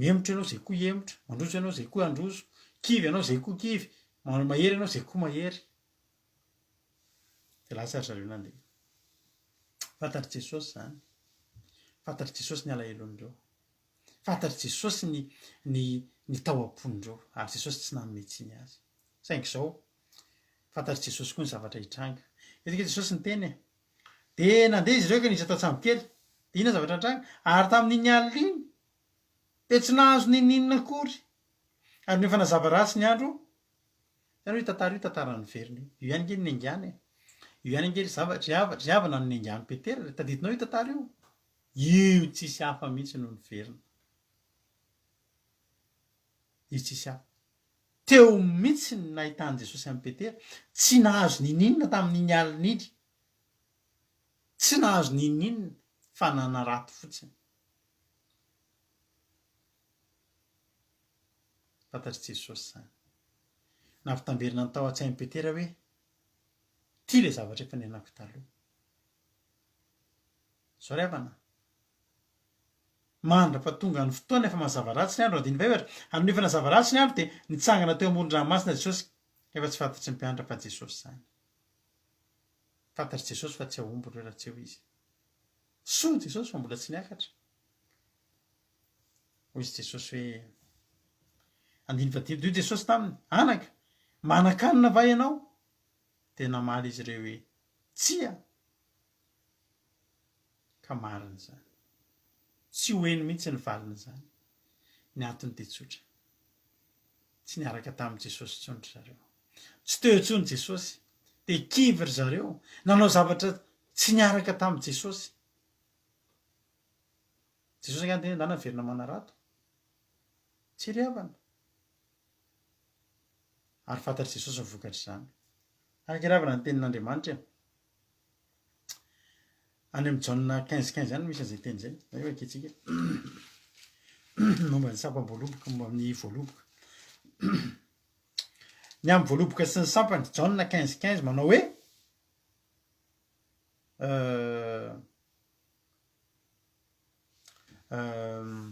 Mihemotra ianao zay koa hihemotra, mandroso ianao zay koa handroso, kivy ianao zay koa kivy, mahery ianao zay koa mahery. Dia lasa ry zareo nandeha. Fantatr'i Jesosy izany. Fantatr'i Jesosy ny alahelon'ireo. Fantatr'i Jesosy ny ny ny tao am-pon'ireo ary Jesosy tsy nanome tsiny azy. Saingy izao, fantatr'i Jesosy koa ny zavatra hitranga. Eto ange Jesosy niteny e. Dia nandeha izy ireo ka niditra tao an-tsambokely. Dia inona ny zavatra nitranga? Ary tamin'iny alina iny, dia tsy nahazo n'inon'inona akory. Ary nony efa nazava ratsy ny andro, hitanao io tantara io, tantaran'ny verina io. Io ihany ange no niaingàna e. Io ihany ange ry zava, ry hava, ry havana no niaingàn'i Petera. Tadidinao io tantara io? Io tsisy hafa mihitsy no niverina. Io tsisy hafa. Teo mihitsy ny nahitan'i Jesosy an'i Petera. Tsy nahazo n'inon'inona tamin'iny alina iny. Tsy nahazo n'inon'inona fa nanarato fotsiny. Fantatr'i Jesosy izany. Nampitamberina ny tao an-tsain'i Petera hoe, Ity ilay zavatra efa niainako taloha. Izao ry havana, mandra-pahatonga ny fotoana efa mazava ratsy ny andro, andininy fahefatra, ary nony efa nazava ratsy ny andro dia nitsangana teo amoron-dranomasina Jesosy, nefa tsy fantatry ny mpianatra fa Jesosy izany. Fantatr'i Jesosy fa tsy hahomby ireo raha tsy eo Izy. Soa Jesosy fa mbola tsy niakatra. Hoy izy Jesosy hoe, andininy fahadimy, dia hoy Jesosy taminy, Anaka, manan-kanina va ianao? Dia namaly izy ireo hoe, Tsia! Ka marina izany. Tsy ho eny mihitsy ny valin'izany. Ny antony dia tsotra. Tsy niaraka tamin'i Jesosy intsony ry zareo. Tsy teo intsony Jesosy. Dia kivy ry zareo. Nanao zavatra tsy niaraka tamin'i Jesosy. Jesosy angaha niteny hoe ndana miverina manarato? Tsy ry havana. Ary fantatr'i Jesosy ny vokatr'izany. Araka ry havana ny tenin'Andriamanitra e. Any amin'ny Jaona 15 15 any misy an'izay teny izay. Zay hoe ankehitrika. Momba ny sampam-boaloboka, momba ny voaloboka. Ny amin'ny voaloboka sy ny sampany, Jaona 15 15 manao hoe euh, euh,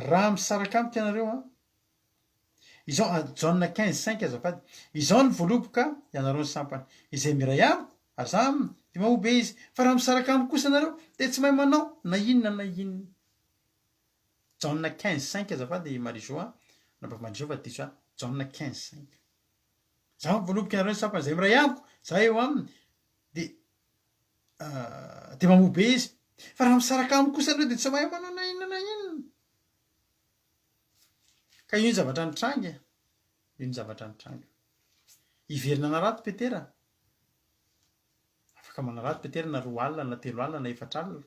raha misaraka amiko ianareo an, Izao, Jaona 15, 5 azafady, Izao ny voaloboka, ianareo ny sampany. Izay miray amiko, ary za aminy, dia mamoa be izy. Fa raha misaraka amiko kosa ianareo, dia tsy mahay manao na inona na inona. Jaona 15, 5 azafady Marie Jo a, anabavy Marie Jo fa diso aho. Jaona 15, 5. Za ny voaloboka, ianareo ny sampany. Izay miray amiko, za eo aminy, dia dia mamoa be izy. Fa raha misaraka amiko kosa ianareo, dia tsy mahay manao na inona na inona. Ka io ny zavatra nitranga e! Io ny zavatra nitranga. Hiverina hanarato Petera? Afaka manarato Petera na roa alina na telo alina na efatra alina,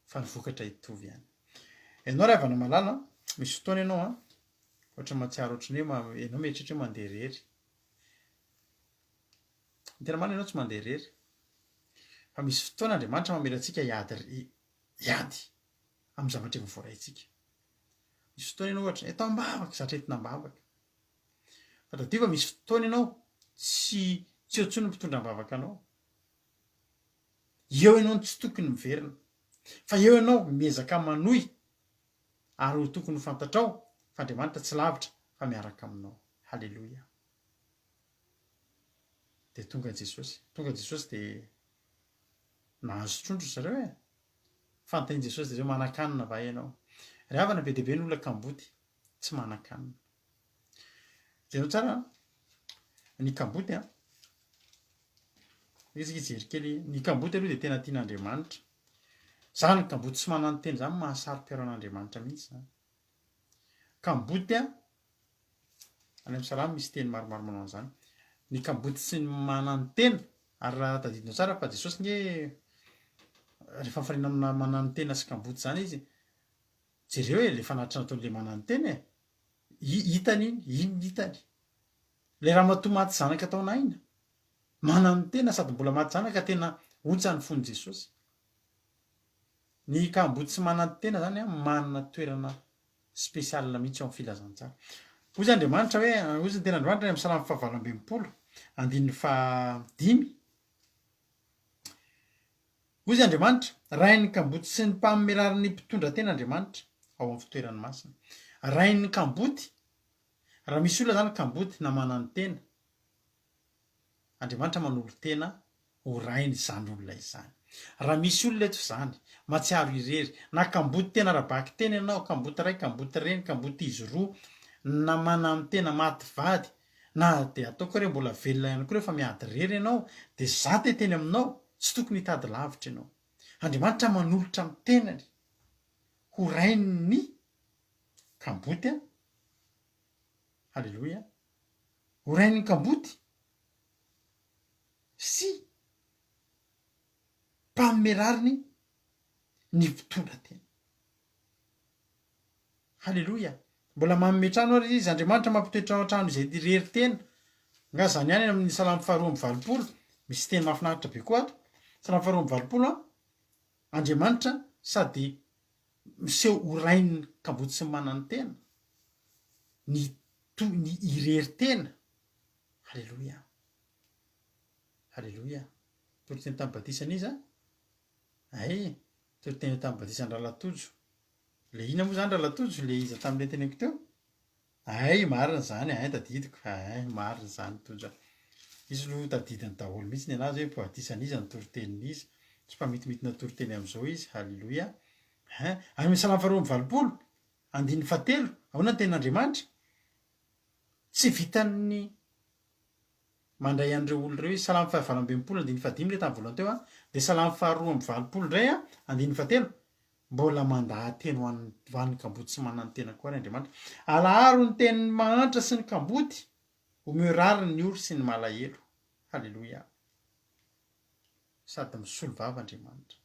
fa ny vokatra hitovy ihany. Ianao ry havana malala an, misy fotoana ianao an, ohatra mahatsiaro ohatry ny hoe ianao mieritreritra hoe mandeha irery. Ny tena marina ianao tsy mandeha irery. Fa misy fotoana Andriamanitra mamela antsika hiady hiady amin'ny zavatra efa voaraintsika. Misy fotoana ianao ohatra, eto am-bavaka, zatra entina am-bavaka. Fa tadidio fa misy fotoana ianao tsy tsy eo intsony ny mpitondra am-bavaka anao. Eo ianao no tsy tokony miverina. Fa eo ianao miezaka manohy ary ho tokony ho fantatrao fa Andriamanitra tsy lavitra fa miaraka aminao. Haleloia. Dia tonga Jesosy. Tonga Jesosy dia nahazo trondro zareo e. Fanontanian'i Jesosy dia izao, manan-kanina va ianao? Ry havana, be dia be ny olona kamboty, tsy manan-kanina. Jereo tsara an, ny kamboty an, andeha isika hijery kely, ny kamboty aloha dia tena tian'Andriamanitra. Izany kamboty tsy manan-tena izany mahasaro-piaro an'Andriamanitra mihitsy izany. Kamboty an, any amin'ny salamo misy teny maromaro manao an'izany. Ny kamboty sy ny manan-tena, ary raha tadidinao tsara fa Jesosy nge rehefa mifanena amina manan-tena sy kamboty izany izy, jereo e, le fanatitra nataon'le manan-tena e, hitany iny, iny ny hitany. Le ramatoa maty zanaka tao Naina, manan-tena sady mbola maty zanaka tena ontsa ny fon'i Jesosy. Ny kamboty sy manan-tena izany an, manana toerana spécial mihitsy ao amin'ny filazantsara. Hoy Andriamanitra hoe, hoy ny tenin'Andriamanitra any amin'ny Salamo fahavalo amby 60, andininy fahadimy, Hoy Andriamanitra, Rain'ny kamboty sy ny mpanome rariny mpitondra tena Andriamanitra, ao amin'ny fitoerany masina. Rain'ny kamboty, raha misy olona izany kamboty na manan-tena, Andriamanitra manolo-tena ho rainy izany olona izany. Raha misy olona eto izany, mahatsiaro irery, na kamboty tena ara-bakiteny ianao, kamboty ray, kamboty reny, kamboty izy roa, na mananotena maty vady, na dia ataoko ary hoe mbola velona ihany koa rehefa miady irery ianao, dia za te hiteny aminao, tsy tokony hitady lavitra ianao. Andriamanitra manolotra ny tenany ho rain'ny kamboty an, Haleloia, ho rain'ny kamboty sy mpanome rariny ny mpitondra tena. Haleloia! Mbola manome trano ary izy, Andriamanitra mampitoetra ao an-trano izay irery tena. Nga zany ihany amin'ny salamo faharoa amby 80, misy teny mahafinaritra be koa ato. Salamo faharoa amby 80 an, Andriamanitra sady miseho ho rain'ny kamboty sy ny mananotena, ny to- ny irery tena. Haleloia! Haleloia! Toriteny tamin'ny batisan'iza? Hay, toriteny tamin'ny batisan'i Ralatojo. Le inona moa zany Ralatojo? Le iza tamin'ilay teneniko teo? Hay, marina izany, hay tadidiko, hay marina izany Tojo a. Izy aloha tadidiny daholo mihitsy ny anazy hoe batisan'iza ny toritenin'iza. Tsy mpamitimitina toriteny amin'izao izy. Haleloia. Hein. Any amin'ny Salamo faharoa amby 80, andininy fahatelo, ahoana ny tenin'Andriamanitra? Tsy vitan'ny mandray an'ireo olona ireo izy. Salamo fahavalo amby 60, andininy fahadimy ilay tamin'ny voalohany teo an. Dia Salamo faharoa amby 80 indray an, andininy fahatelo. Mbola mandaha-teny ho an'ny ho an'ny kamboty sy mananotena koa ary Andriamanitra. Alaharo ny tenin'ny mahantra sy ny kamboty, omeo rariny ny ory sy ny malahelo. Haleloia. Sady misolo vava Andriamanitra.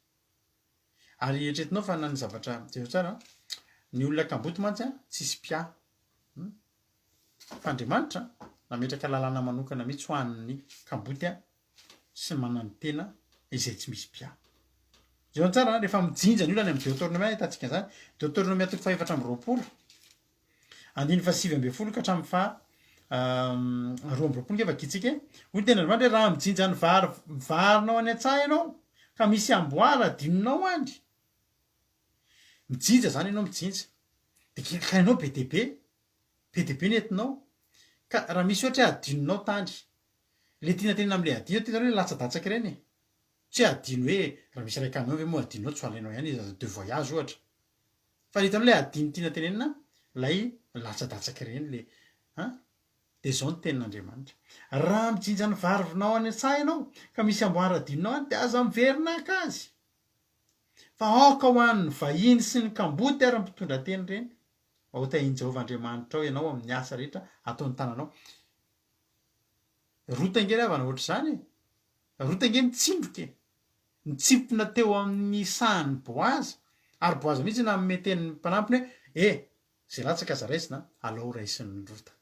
Ary eritreretinao fa na ny zavatra, jereo tsara an, ny olona kamboty mantsy an, tsisy mpiahy. Hum. Fa Andriamanitra nametraka lalàna manokana mihitsy ho an'ny kamboty an, sy ny mananotena izay tsy misy mpiahy. Jereo tsara an, rehefa mijinja ny olona any amin'ny Deoteronomia ahitantsika an'izany, Deoteronomia toko fahefatra amby 20, andininy faha 19 ka hatramin'ny faha 22 nge vakintsika e. Hoy ny tenin'Andriamanitra hoe raha mijinja ny vary varinao any an-tsaha ianao ka misy amboara adinonao any, mijinja izany ianao mijinja, dia ka ianao be dia be, be dia be ny entinao, ka raha misy ohatra hoe adinonao tany, Le tiana tenena amle adino ty nareo le latsadatsaka ireny e! Tsy hoe adino hoe raha misy iray camion ve moa adinonao tsy ho alainao ihany izy de voyage ohatra. Fa le hitanao le adino tiana tenenina lay latsadatsaka ireny le an! De zao ny tenin'Andriamanitra, raha mijinja ny varivinao any an-tsaha ianao ka misy amboara adinonao any de aza miverina haka azy fa aoka ho an'ny vahiny sy ny kamboty ary ny mpitondra teny ireny mba ho tahin'i Jehovah Andriamanitrao ianao amin'ny asa rehetra ataon'ny tananao. Rota ange ry havana ohatr'izany e! Rota ange nitsindroka e! Nitsimpona teo amin'ny sahan'i Boaza, ary Boaza mihitsy nanome teny ny mpanampiny hoe, E! Izay latsaka aza raisina, alao raisin'i Rota.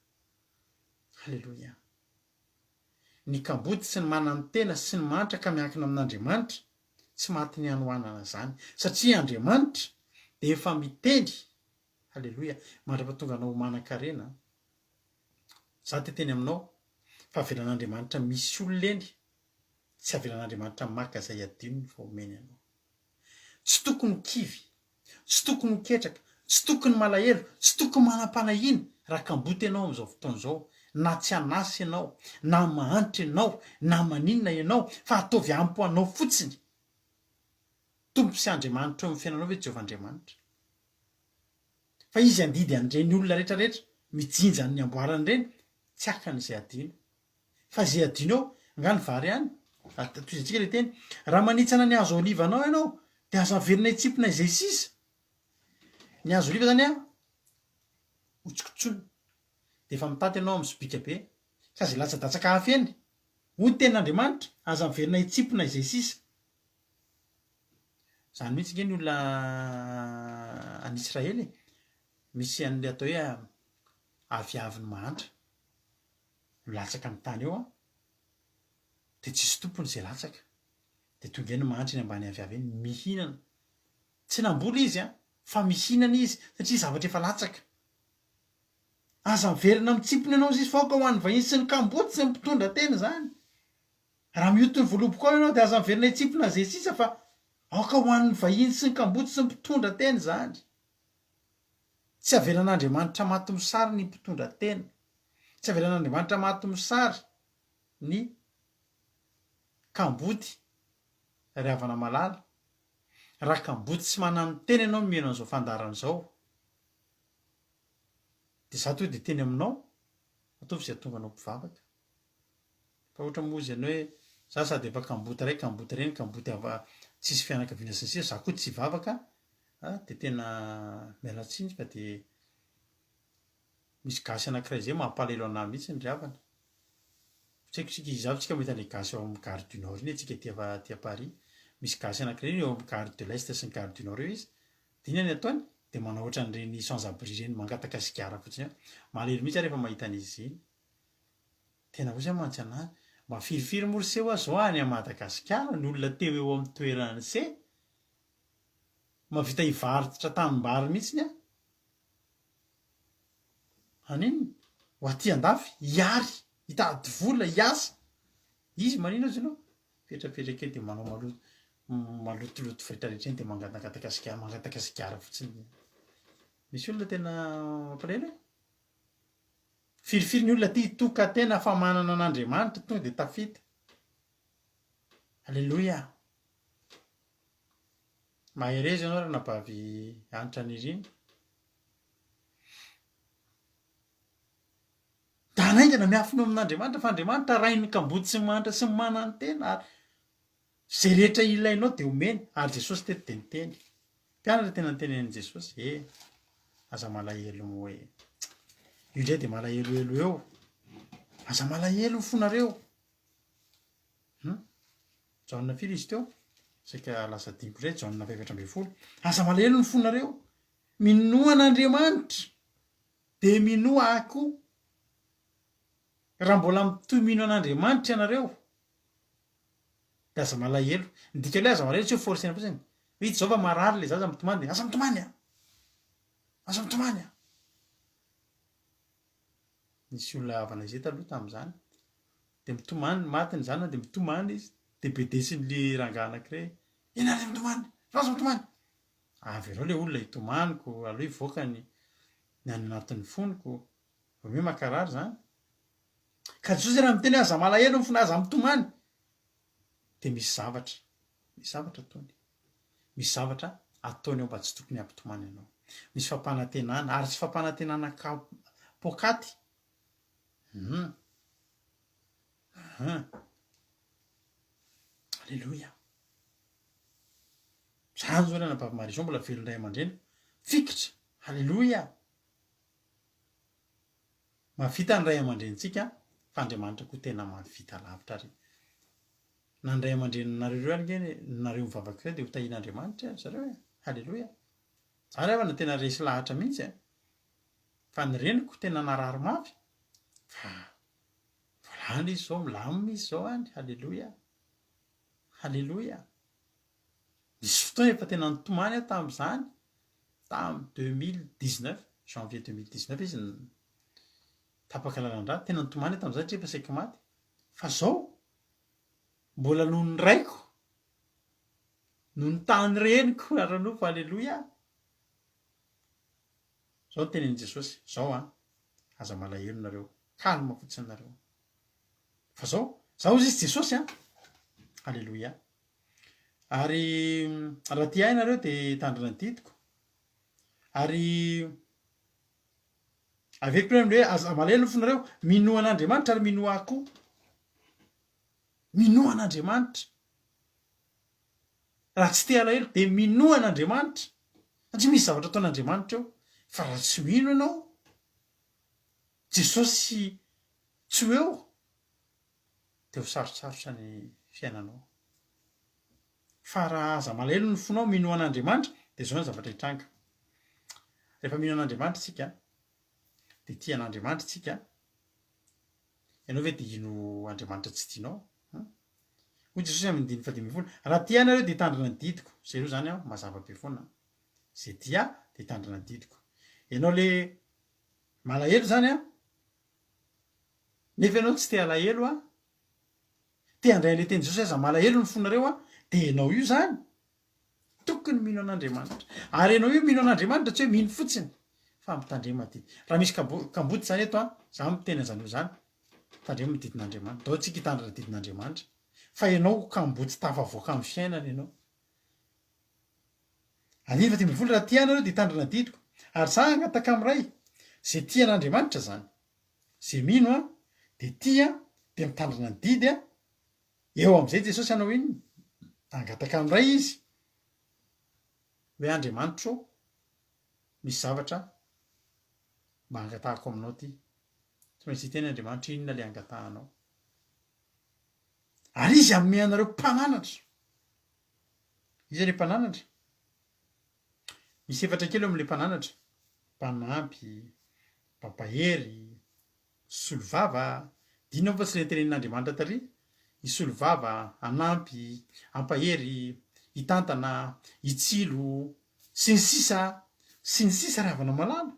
Haleloia! Ny kamboty sy ny mananotena sy ny mahantra ka miankina amin'Andriamanitra, tsy matin'ny hanoanana izany, satria Andriamanitra dia efa miteny, haleloia, mandra-pahatonga anao ho manan-karena. Za te teny aminao fa avelan'Andriamanitra misy olona eny tsy avelan'Andriamanitra maka izay adinony fa omeny anao. Tsy tokony ho kivy, tsy tokony ho ketraka, tsy tokony malahelo, tsy tokony manam-panahiana raha kamboty ianao amin'izao fotoana izao, na tsy an'asa ianao, na mahantra ianao, na maninona ianao fa ataovy ampy ho anao fotsiny. Tompo sy Andriamanitra eo amin'ny fiainanao ve Jehovah Andriamanitra? Fa izy handidy an'ireny olona rehetra rehetra mijinja ny amboarany ireny, tsy hakany izay adino. Fa izay adino eo, angaha ny vary ihany? Tohizantsika ilay teny, Raha manitsana ny hazo olivanao ianao, dia aza averina hitsimpona izay sisa. Ny hazo oliva izany an, hotsokotsonina. Dia efa mitaty ianao amin'ny sobika be, ka izay latsadatsaka hafa eny, hoy ny tenin'Andriamanitra, aza miverina hitsimpona izay sisa. Izany mihitsy ange ny olona any Israely e! Misy an'ilay atao hoe aviavy ny mahantra milatsaka amin'ny tany eo an, dia tsisy tompony izay latsaka, dia tonga eny ny mahantra eny ambany aviavy eny mihinana. Tsy namboly izy an, fa mihinana izy satria zavatra efa latsaka. Aza miverina mitsimpona ianao sisa fa aoka ho an'ny vahiny sy ny kamboty sy ny mpitondra tena izany. Raha mioty ny voalobokao ianao dia aza miverina hitsimpona izay sisa fa aoka ho an'ny vahiny sy ny kamboty sy ny mpitondra tena izany. Tsy avelan'Andriamanitra maty mosary ny mpitondra tena. Tsy avelan'Andriamanitra maty mosary ny kamboty ry havana malala. Raha kamboty tsy mananotena ianao no miheno an'izao fandaharana izao dia izaho tonga dia hiteny aminao, ataovy izay hahatonga anao mpivavaka. Fa ohatra moa izy hoe za sady efa kamboty ray, kamboty reny, kamboty hava tsisy fianakaviana sy ny sisa, za koa tsy hivavaka a, de tena miala tsiny fa de misy gasy anakiray zay mampalahelo anah mihitsy ry havana. Tsy haiko tsika iza avy tsika mahita an'le gasy ao amin'ny gare du nord iny antsika aty aty à Paris. Misy gasy anakiray iny eo amin'ny gare de l'est sy ny gare du nord eo izy, de inona ny ataony? De manao ohatran'ireny sans abri ireny, mangataka sigara fotsiny eo. Malahelo mihitsy aho rehefa mahita an'izy iny. Tena osa mantsy anah. Mba firifiry moa ry se hoa zao any Madagasikara ny olona teo eo amin'ny toeran'i se? Mahavita hivarotra tanimbary mihitsiny an! Haninona? Ho aty andafy, hiary, hitady vola, hiasa. Izy manina ozy ianao? Mipetrapetraka eo dia manao maloto malotoloto retraretra eny dia mangatangataka sigara mangataka sigara fotsiny. Misy olona tena mampalahelo e! Firifiry ny olona tia hitoka-tena fa manana an'Andriamanitra tonga dia tafita. Aleloia. Mahereza ianao ranabavy Hanitra Nirina. Dana haingana miafina eo amin'Andriamanitra fa Andriamanitra Rain'ny kamboty sy ny mahantra sy ny manantena ary izay rehetra ilainao dia omeny ary Jesosy teto dia niteny. Mpianatra tena nitenenin'i Jesosy e! Aza malahelo moa e! Io indray dia malahelohelo eo. Aza malahelo ny fonareo. Hum? Jaona firy izy teo? Saika lasa adinoko indray, Jaona faha-14. Aza malahelo ny fonareo. Minoa an'Andriamanitra. Dia minoa ahy koa. Raha mbola mitohy mino an'Andriamanitra ianareo, dia aza malahelo. Ny dikan'ilay hoe aza malahelo tsy hoe forcer-na fotsiny. Hoe hita izao fa marary ilay zaza mitomany dia aza mitomany a! Aza mitomany a! Nisy olona havana izay taloha tamin'izany. Dia mitomany, maty ny zanany dia mitomany izy. Dia bedesin'ilay rangahy anankiray, Ianareo mitomany! Aza mitomany! Avereo ilay olona hitomaniko, aleo hivoaka ny ny any anatin'ny foniko. Vao miha mankarary izany. Ka Jesosy raha miteny hoe aza malahelo ny fona, aza mitomany, dia misy zavatra, misy zavatra ataony. Misy zavatra ataony ao mba tsy tokony hampitomany anao. Misy fampanantenana, ary tsy fampanantenana poakaty. Hum. Hum. Aleloia. Zany zao ry anabavy Marie zao mbola velon-dray aman-dreny. Fikitra! Aleloia! Mahavita ny ray aman-drenintsika fa Andriamanitra koa tena mahavita lavitra ary na ny ray aman-dreninareo ireo ary nge nareo mivavaka ireo dia ho tahian'Andriamanitra ry zareo e! Aleloia! Za ry havana tena resy lahatra mihitsy e! Fa ny reniko tena narary mafy fa mbola any izy zao, milamina izy zao any, Aleloia! Aleloia! Nisy fotoana efa tena nitomany aho tamin'izany, tamin'ny 2019, janvier 2019 izy no tapaka lalan-drà, tena nitomany aho tamin'izany satria efa saiky maty. Fa zao, mbola noho ny raiko, noho ny tahan'ny reniko ara-nofo, aleloia! Zao no tenenin'i Jesosy, zao an, aza malahelo nareo, calme fotsiny nareo. Fa zao, zao hozy izy Jesosy an, aleloia! Ary raha tia ahy nareo dia hitandrina ny didiko. Ary averiko indray hoe aza malahelo ny fonareo, minoa an'Andriamanitra ary minoa ahy koa. Minoa an'Andriamanitra. Raha tsy te halahelo dia minoa an'Andriamanitra. Satria misy zavatra ataon'Andriamanitra eo. Fa raha tsy mino ianao, Jesosy tsy ho eo. dia ho sarotsarotra ny fiainanao. Fa raha aza malahelo ny fonao minoa an'Andriamanitra dia izao ny zavatra hitranga. Rehefa mino an'Andriamanitra isika dia tia an'Andriamanitra isika, ianao ve dia hino Andriamanitra tsy tianao? Hum? Hoy Jesosy amin'ny andininy fahadimy ambin'ny folo, raha tia ahy nareo dia hitandrina ny didiko. Izay aloha izany an, mazava be foana. Izay tia ahy dia hitandrina ny didiko. Ianao le malahelo izany an, Nefa ianao tsy te halahelo an! Te handray an'ilay tenin'i Jesosy aza malahelo ny fonareo an! Dia ianao io izany tokony mino an'Andriamanitra. Ary ianao io mino an'Andriamanitra tsy hoe mino fotsiny fa mitandrema didy. Raha misy kamboty izany eto an, za miteny an'izany eo izany, tandremo ny didin'Andriamanitra. Ndao tsika hitandrina didin'Andriamanitra. Fa ianao kamboty tafavoaka amin'ny fiainana ianao. Andininy faha-15, Raha tia ahy nareo dia hitandrina ny didiko, ary za hangataka amin'ny Ray, izay tia an'Andriamanitra izany. Izay mino ahy dia tia dia mitandrina ny didy aho, eo amin'izay Jesosy hanao inona? Hangataka amin'ny Ray Izy, hoe Andriamanitro ô, misy zavatra mba hangatahako aminao ity. Tsy maintsy hiteny Andriamanitra inona ilay angatahanao. Ary Izy hanome anareo mpananatra. Iza ilay mpananatra? Misy efatra kely eo amin'ilay mpananatra, mpanampy, mpampahery, mpisolovava, dinao fa tsy ilay notenenin'Andriamanitra tary, hisolovava, hanampy, hampahery, hitantana, hitsilo, sy ny sisa sy ny sisa ry havana malala.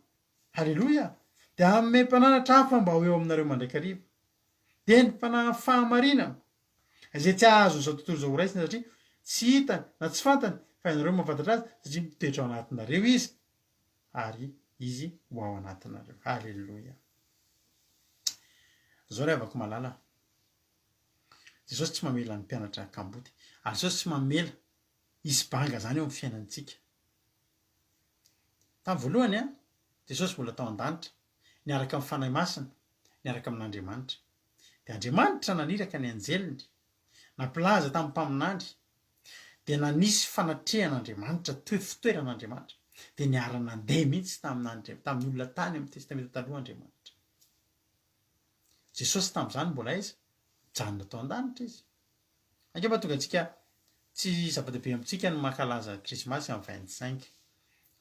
Haleloia! Dia hanome mpananatra hafa mba ho eo aminareo mandrakariva. Dia ny fanahin'ny fahamarinana. Izay tsy azon'izao tontolo izao horaisina satria tsy hitany na tsy fantany fa ianareo mahafantatra azy satria mitoetra ao anatinareo izy ary izy ho ao anatinareo. Haleloia. Zao ry havako malala, Jesosy tsy mamela ny mpianatra kamboty ary Jesosy tsy mamela. Hisy banga izany eo amin'ny fiainantsika. Tamin'ny voalohany, Jesosy mbola tao an-danitra, niaraka amin'ny Fanahy Masina, niaraka amin'Andriamanitra. Dia Andriamanitra naniraka ny anjeliny, nampilaza tamin'ny mpaminany, dia nanisy fanatrehan'Andriamanitra, toe fitoeran'Andriamanitra, dia niara-nandeha mihitsy tamin'Andri- tamin'ny olona tany amin'ny Testamenta Taloha Andriamanitra. Jesosy tamin'izany mbola aiza? Nijanona tao an-danitra izy. Angamba tonga antsika tsy zava-dehibe amintsika ny mankalaza krismasy amin'ny 25.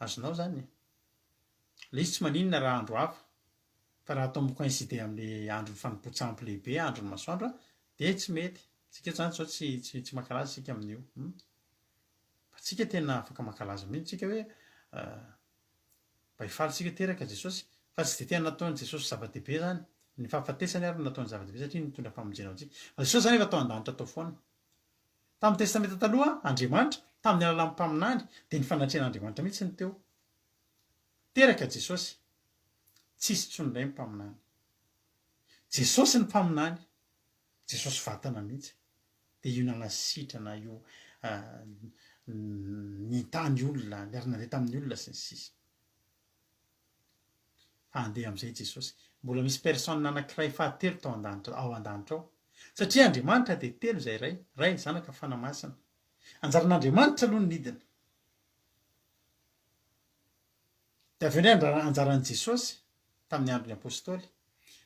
Azonao izany e? Ilay izy tsy maninona raha andro hafa, fa raha atao mi-coïncider amin'ilay andron'ny fanompoan-tsampy lehibe, andron'ny masoandro, dia tsy mety. Tsika eto izany izao tsy tsy tsy mankalaza isika amin'io. Hum. Fa tsika tena afaka mankalaza mihitsy tsika hoe mba hifaly tsika teraka Jesosy, fa tsy dia tena nataon'i Jesosy zava-dehibe izany. Ny fahafatesany ary no nataony zava-dehibe satria nitondra famonjena ho antsika. Fa Jesosy izany efa tao an-danitra tao foana. Tamin'ny Testamenta Taloha, Andriamanitra, tamin'ny alalan'ny mpaminany, dia ny fanatrehan'Andriamanitra mihitsy no teo. Teraka Jesosy. Tsisy intsony indray ny mpaminany. Jesosy ny mpaminany. Jesosy vatana mihitsy. Dia io nanasitrana io nitany olona, niara-nandeha tamin'ny olona sy ny sisa. Fa handeha amin'izay Jesosy. Mbola misy personne anankiray fahatelo tao an-danitra, ao an-danitra ao. Satria Andriamanitra dia telo izay Ray, Ray, Zanaka, Fanahy Masina. Anjaran'Andriamanitra aloha ny nidina. Dia avy eo indray anjaran'i Jesosy tamin'ny andron'ny Apostoly.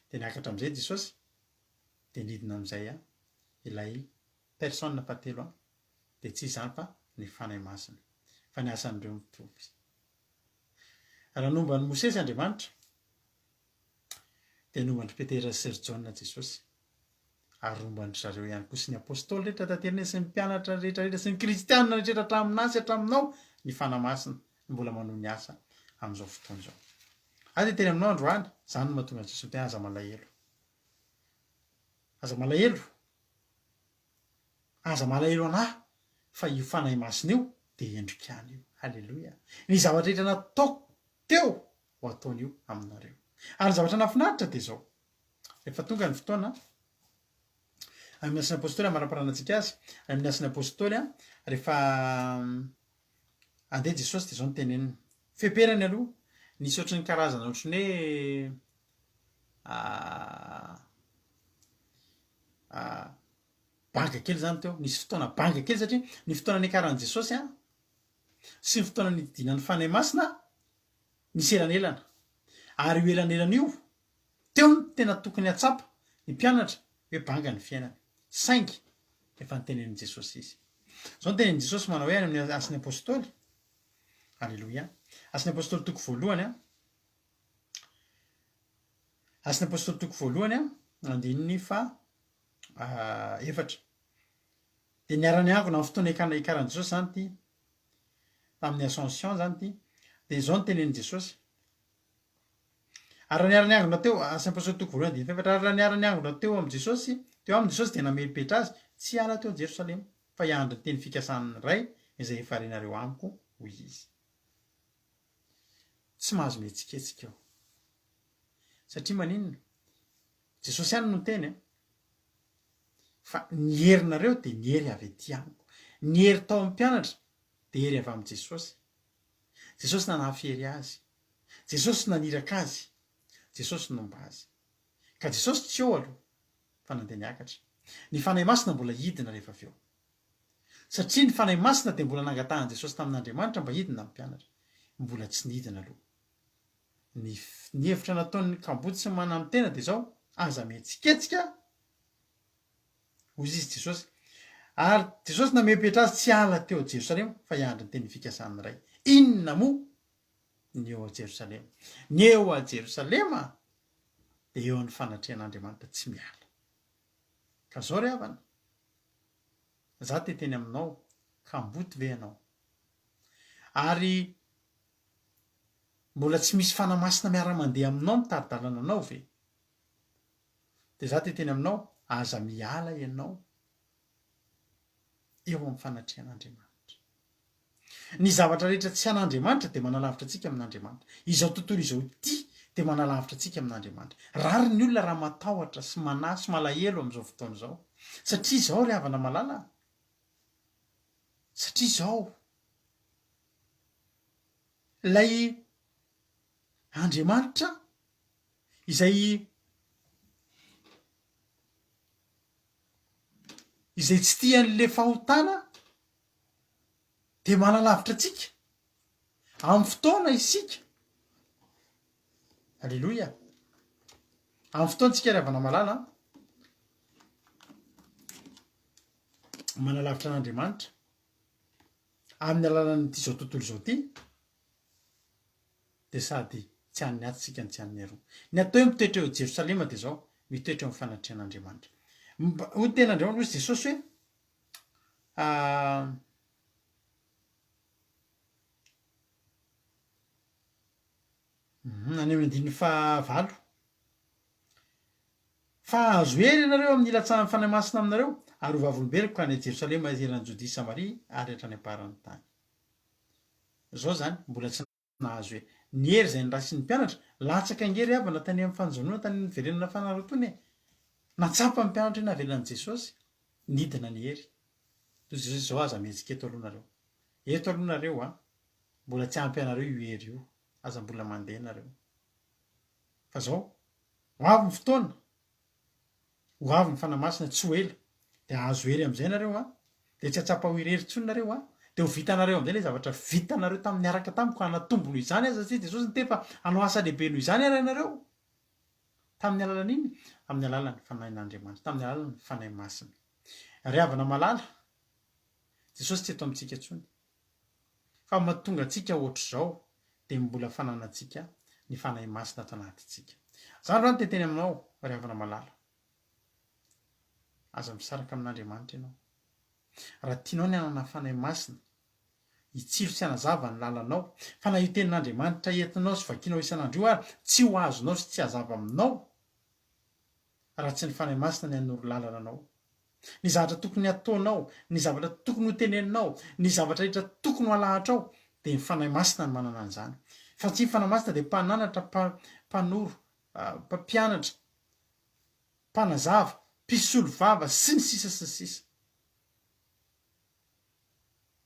Dia niakatra amin'izay Jesosy, dia nidina amin'izay ilay personne fahatelo dia tsy izany fa ny Fanahy Masina. Fa ny asan'ireo mitovy. Raha nomba an'i Mosesy Andriamanitra, dia nomba an-dry Petera sy ry Jaona Jesosy. Ary nomban-dry zareo ihany koa sy ny Apostoly rehetra taty aoriana sy ny mpianatra rehetra rehetra sy ny Kristiana rehetra hatraminà sy hatraminao ny Fanahy Masina no mbola manohy ny asa amin'izao fotoana izao. Aho dia teny aminao androany, izany no mahatonga an'i Jesosy miteny aza malahelo. Aza malahelo. Aza malahelo an'ahy fa io Fanahy Masina io dia endriko ihany io. Haleloia. Ny zavatra rehetra nataoko teo ho ataon'io aminareo. Ary ny zavatra nahafinaritra dia izao. Rehefa tonga ny fotoana, any amin'ny Asan'ny Apostoly amaraparanantsika azy, any amin'ny Asan'ny Apostoly, rehefa andeha Jesosy dia izao no teneniny. Feperany aloha, nisy ohatry ny karazana ohatry ny hoe banga kely izany teo, nisy fotoana banga kely satria ny fotoana niakaran'i Jesosy sy ny fotoana nidinan'ny Fanahy Masina nisy elanelana. Ary io elanelana io, teo no tena tokony hahatsapa ny mpianatra hoe banga ny fiainany. Saingy efa notenenin'i Jesosy izy. Izao no tenenin'i Jesosy manao hoe any amin'ny Asan'ny Apostoly, Aleloia, Asan'ny Apostoly toko voalohany, Asan'ny Apostoly toko voalohany, andininy faha efatra. Dia niara-niangona amin'ny fotoana hiakaran'i Jesosy izany ity, tamin'ny Ascension izany ity, dia izao no tenenin'i Jesosy, Ary raha niara-niangona teo, Asan'ny Apostoly toko voalohany andininy fahefatra, ary raha niara-niangona teo amin'i Jesosy, teo aminy Jesosy dia namehipetra azy, tsy hiala teo Jerosalema, fa hiandry ny teny fikasan'ny Ray izay efa renareo amiko, hoy Izy. Tsy mahazo mihetsiketsika eo. Satria maninona? Jesosy ihany no niteny an! Fa ny herinareo dia ny hery avy aty amiko. Ny hery tao amin'ny mpianatra dia hery avy amin'i Jesosy. Jesosy nanafy hery azy. Jesosy naniraka azy. Jesosy nomba azy. Ka Jesosy tsy eo aloha fa nandeha niakatra. Ny Fanahy Masina mbola hidina rehefa avy eo. Satria ny Fanahy Masina dia mbola nangatahan'i Jesosy tamin'Andriamanitra mba hidina amin'ny mpianatra. Mbola tsy nidina aloha. Ny ny hevitra nataon'ny kamboty sy ny mananotena dia izao, aza mihetsiketsika, hoy izy Jesosy. Ary Jesosy namepetra azy tsy hiala teo Jerosalema fa hiandry ny teny fikasan'ny Ray. Inona moa ny eo Jerosalema? Ny eo Jerosalema dia eo amin'ny fanatrehan'Andriamanitra tsy miala. Ka zao ry havana, za te hiteny aminao, kamboty ve ianao? Ary Mbola tsy misy Fanahy Masina miara-mandeha aminao mitari-dalana anao ve? Dia za te hiteny aminao, aza miala ianao eo amin'ny fanatrehan'Andriamanitra. Ny zavatra rehetra tsy an'Andriamanitra dia manalavitra antsika amin'Andriamanitra. Izao tontolo izao ity dia manalavitra antsika amin'Andriamanitra. Rariny ny olona raha matahotra sy manahy sy malahelo amin'izao fotoana izao. Satria izao ry havana malala a! Satria izao, ilay Andriamanitra izay izay tsy tia an'ilay fahotana dia manalavitra antsika amin'ny fotoana isika. Aleloia. Amin'ny fotoana tsika ry havana malala an, manalavitra an'Andriamanitra amin'ny alalan'ity izao tontolo izao ity dia sady tsy an'ny atsy isika no tsy an'ny aroa. Ny atao hoe mitoetra eo Jerosalema dia izao, mitoetra eo amin'ny fanatrehan'Andriamanitra. Hoy ny tenin'Andriamanitra, hoy Jesosy hoe, Any amin'ny andininy fahavalo. Fa hahazo hery ianareo amin'ny hilatsahan'ny Fanahy Masina aminareo, ary ho vavolombeloko any Jerosalema, eran'i Jodia sy Samaria ary hatrany am-paran'ny tany. Izao izany, mbola tsy nahazo hery. Ny hery izay noraisin'ny mpianatra, latsaka ange ry havana tany amin'ny fanjonoana, tany amin'ny niverenana fanarotona e! Natsapa ny mpianatra hoe navelan'i Jesosy nidina ny hery. Toy Jesosy izao aza mihetsika eto aloha nareo. Eto aloha nareo a! Mbola tsy ampy anareo io hery io. Aza mbola mandeha nareo. Fa zao, ho avy ny fotoana, ho avy ny Fanahy Masina tsy ho ela, dia hahazo hery amin'izay nareo an, dia tsy hahatsapa ho irery intsony nareo an, dia ho vitanareo amin'izay ilay zavatra vitanareo tamin'ny niaraka tamiko, hanatombo noho izany aza satria Jesosy niteny fa hanao asa lehibe noho izany ary ianareo. Tamin'ny alalan'inona? Tamin'ny alalan'ny Fanahin'Andriamanitra, tamin'ny alalan'ny Fanahy Masina. Ry havana malala, Jesosy tsy eto amintsika intsony. Fa mahatonga antsika ohatr'izao dia mbola fananantsika ny Fanahy Masina ato anatintsika. Za androany te hiteny aminao ry havana malala. Aza misaraka amin'Andriamanitra ianao. Raha tianao ny hanana Fanahy Masina, hitsilo sy hanazava ny lalanao, fa na io tenin'Andriamanitra entinao sy vakinao isan'andro io ary tsy ho azonao sy tsy hazava aminao, raha tsy ny Fanahy Masina ny hanoro lalana anao. Ny zavatra tokony hataonao, ny zavatra tokony ho teneninao, ny zavatra rehetra tokony ho alahatrao, dia ny Fanahy Masina no manana an'izany. Fa tsy ny Fanahy Masina dia mpananatra, mpanoro, mpampianatra, mpanazava, mpisolo vava, sy ny sisa sy ny sisa.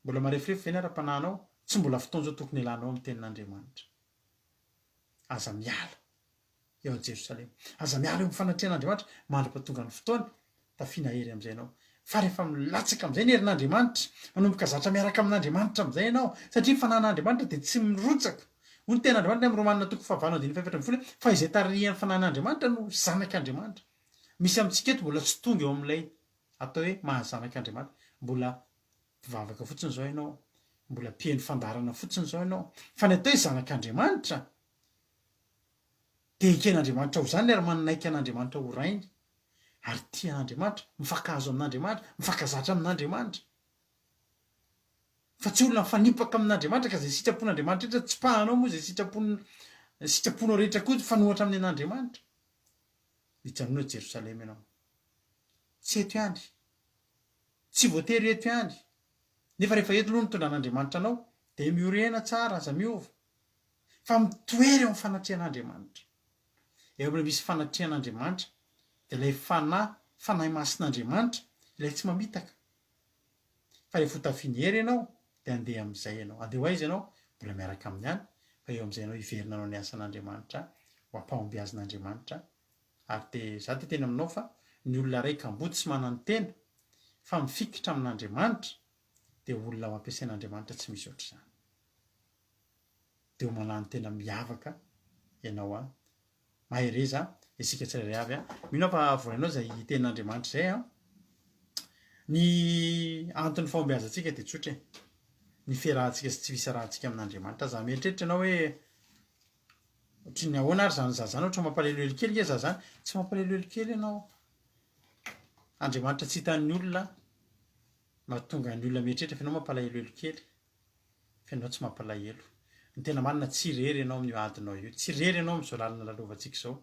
Mbola mareforefo ve ny ara-panahinao? Tsy mbola fotoana izao tokony hialanao amin'ny Tenin'Andriamanitra. Aza miala. eo a Jerosalema. Aza miala eo amin'ny fanatrehan'Andriamanitra mandra-pahatonga ny fotoana, tafiana hery amin'izay ianao. Fa rehefa milatsaka amin'izay ny herin'Andriamanitra, manomboka zatra miaraka amin'Andriamanitra amin'izay ianao, satria ny fanahin'Andriamanitra dia tsy mirotsaka. Hoy ny tenin'Andriamanitra any amin'ny Romana toko fahavalo andininy faha-14 hoe, Fa izay tarihan'ny fanahin'Andriamanitra no zanak'Andriamanitra. Misy amintsika eto mbola tsy tonga eo amin'ilay atao hoe maha zanak'Andriamanitra. Mbola mpivavaka fotsiny izao ianao, mbola mpihaino fandaharana fotsiny izao ianao. Fa ny atao hoe zanak'Andriamanitra Dia eken'Andriamanitra ho zanany ary manaiky an'Andriamanitra ho Rainy, ary tia an'Andriamanitra, mifankahazo amin'Andriamanitra, mifankazatra amin'Andriamanitra. Fa tsy olona mifanipaka amin'Andriamanitra ka izay sitrapon'Andriamanitra rehetra tsipahanao moa izay sitrapon sitraponao rehetra koa mifanohitra amin'ny an'Andriamanitra. Mijanona eo Jerosalema ianao. Tsy eto ihany. Tsy voatery eto ihany. Nefa rehefa eto aloha no nitondran'Andriamanitra anao, dia miorena tsara, aza miova. Fa mitoera eo amin'ny fanatrehan'Andriamanitra. Eo amin'ilay misy fanatrehan'Andriamanitra, dia ilay Fanahy, Fanahy Masin'Andriamanitra, ilay tsy mamitaka. Fa rehefa ho tafiany hery ianao, dia handeha amin'izay ianao. Handeha ho aiza ianao? Mbola miaraka aminy ihany, fa eo amin'izay ianao hiverina hanao ny asan'Andriamanitra, ho ampahombiazin'Andriamanitra. Ary dia izaho te hiteny aminao fa ny olona iray kamboty sy manantena fa mifikitra amin'Andriamanitra, dia olona ho ampiasain'Andriamanitra tsy misy ohatr'izany. Dia ho manano-tena miavaka ianao an. Mahereza isika tsirairay avy an. Mino aho fa voarainao izay tenin'Andriamanitra izay an. Ny anton'ny fahombiazantsika dia tsotra e. Ny fiarahantsika sy tsy fisarahantsika amin'Andriamanitra. Aza mieritreritra ianao hoe ohatry ny ahoana ary izany za zany, ohatry ny mampalelohelo kely nge za zany. Tsy mampalelohelo kely ianao. Andriamanitra tsy hitan'ny olona mahatonga ny olona mieritreritra fa ianao mampalahelohelo kely. Fa ianao tsy mampalahelo. Ny tena marina tsy irery ianao amin'io adinao io. Tsy irery ianao amin'izao lalana lalovantsika izao.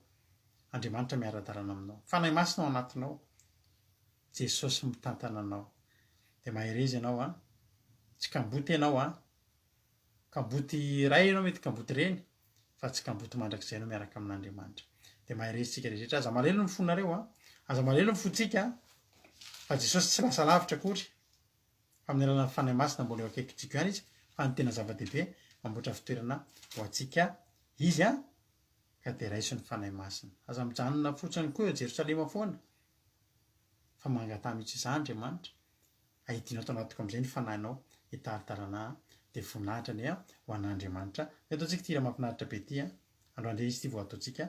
Andriamanitra miara-dalana aminao. Fanahy Masina ao anatinao. Jesosy mitantana anao. Dia mahereza ianao an. Tsy kamboty ianao an. Kamboty ray ianao mety kamboty reny fa tsy kamboty mandrakizay ianao miaraka amin'Andriamanitra. Dia mahereza isika rehetra. Aza malahelo ny fonareo an. Aza malahelo ny fontsika fa Jesosy tsy lasa lavitra akory. Fa amin'ny alalan'ny Fanahy Masina mbola eo akaikintsika ihany Izy, fa ny tena zava-dehibe, mamboatra fitoerana ho antsika Izy an, ka dia raiso ny Fanahy Masina. Aza mijanona fotsiny koa eo Jerosalema foana, fa mangataha mihitsy izaho Andriamanitra, ahidinao ato anatiko amin'izay ny Fanahinao hitari-dalana ahy, dia voninahitra anie ho an'Andriamanitra. Eto antsika ity hira mahafinaritra be ity an. Androany indray izy ity vao ataontsika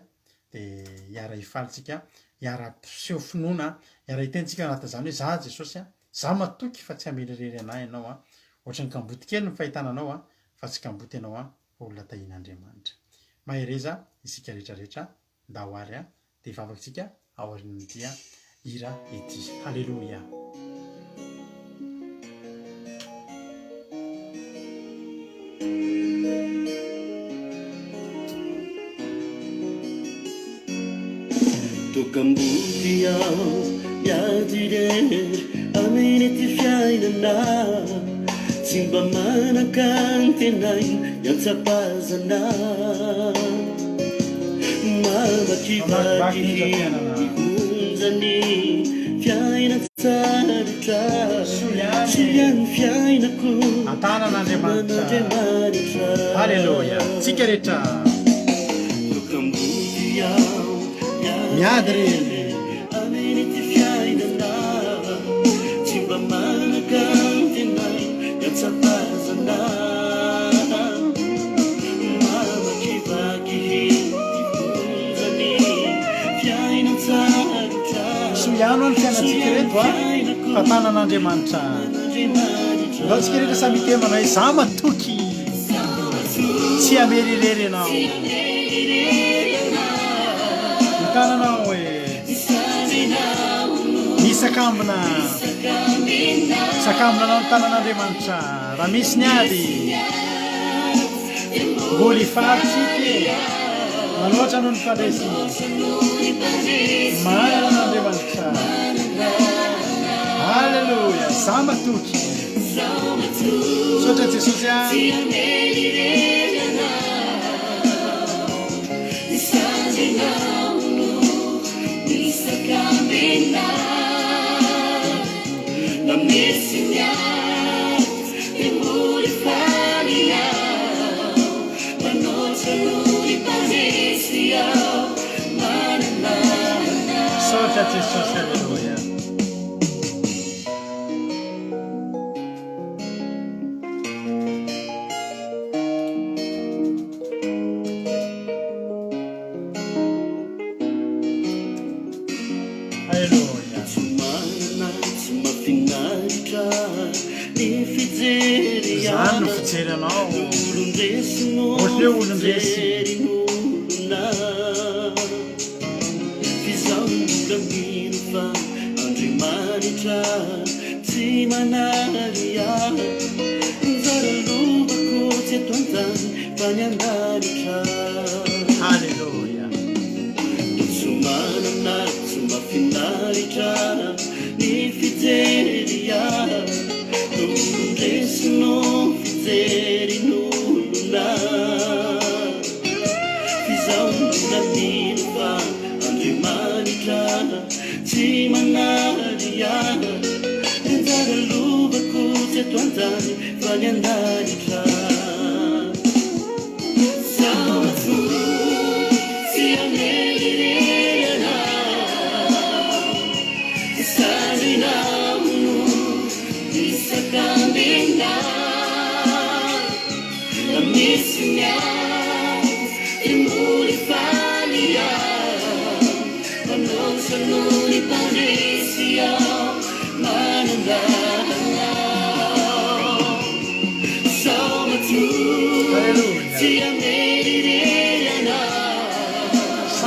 dia hiara-hifaly tsika, hiara-piseho finoana, hiara-hiteny tsika ao anatin'izany hoe za Jesosy a, za matoky fa tsy hamely irery anah ianao a, ohatran'ny kamboty kely ny fahitana anao a, fa tsy kamboty ianao a, fa olona tahian'Andriamanitra. Mahereza isika rehetra rehetra, ndao ary a, dia hivavaka tsika aorian'ity hira ity. Haleloia. Tokam-body aho miady irery amin'ity fiainana Tsy mba manan-kantenaina hiantsapazana Mamakivaky Mamakivaky ny fiainana. ny onjan'ny fiainan-tsarotra Soa ihany Soa ihany ny fiainako An-tanan'Andriamanitra. An-tanan'Andriamanitra. Haleloia. Tsika rehetra. Tokam-body aho Miady miady re. Amin'ity fiainana Tsy mba manan-kantenaina hiantsapazana Mamakivaky ny onjan'ny fiainan-tsarotra Soa ihany ho'a ny fiainantsika ireto a, fa tanan'Andriamanitra. Ndao tsika rehetra samy hiteny manao hoe za matoky tsy hamely irery ianao. Ny tananao e. Ny sakambina. Sakambina anao ny tanan'Andriamanitra. Raha misy ny ady. Mbola hifaly tsika e. Manoatra noho ny mpandresy. Manana an'Andriamanitra. Alléluia. Za matoky. Misaotra Jesosy a. Misaotra Jesosy Aleloia. Aleloia. Tsy manana tsy mahafinaritra ny fijery Izany no ahy. fijery anao. Olon-dresy no Ohatry ny hoe olon-dresy. fijerin'olona. F'izaho mbola mino fa Andriamanitra tsy manary ahy. Nizara lovako tsy eto an-tany fa ny an-danitra. Haleloia. Tsy manana tsy mahafinaritra ny fijery ahy. Olon-dresy no fijerin'olona. F'izaho mbola mino fa Andriamanitra tsy manary ahy. Ny anjara lovako tsy eto an-tany fa ny an-danitra.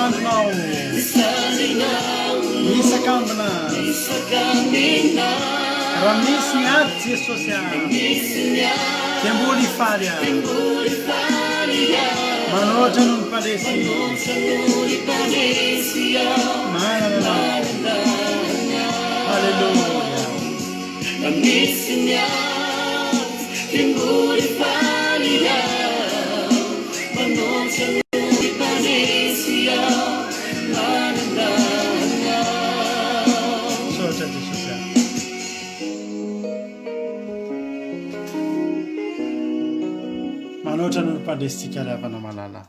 Haleloia. Sandrinao. Misakambina. Raha misy ny ady Jesosy a. Dia mbola hifaly aho. Manoatra noho ny mpandresy. Manana anao. Haleloia. Misaotra Jesosy a. fandraisintsika ry havana malala.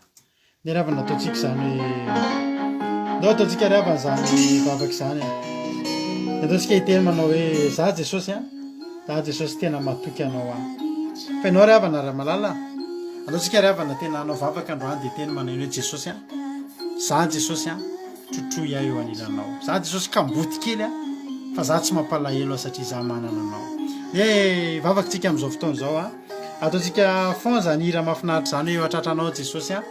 Ny ry havana ataontsika izany hoe ndao ataontsika ry havana izany vavaka izany a. Ataontsika hiteny manao hoe za Jesosy a, za Jesosy tena matoky anao aho. Fa ianao ry havana ry malala, ataontsika ry havana tena hanao vavaka androany dia hiteny manao hoe Jesosy a, za Jesosy a, Trotroy ahy eo anilanao. Za Jesosy kamboty kely a, fa za tsy mampalahelo aho satria za manana anao. Eh, hivavaka tsika amin'izao fotoana izao a. Ataontsika fond zany hira mahafinaritra zany hoe eo an-tratranao Jesosy a.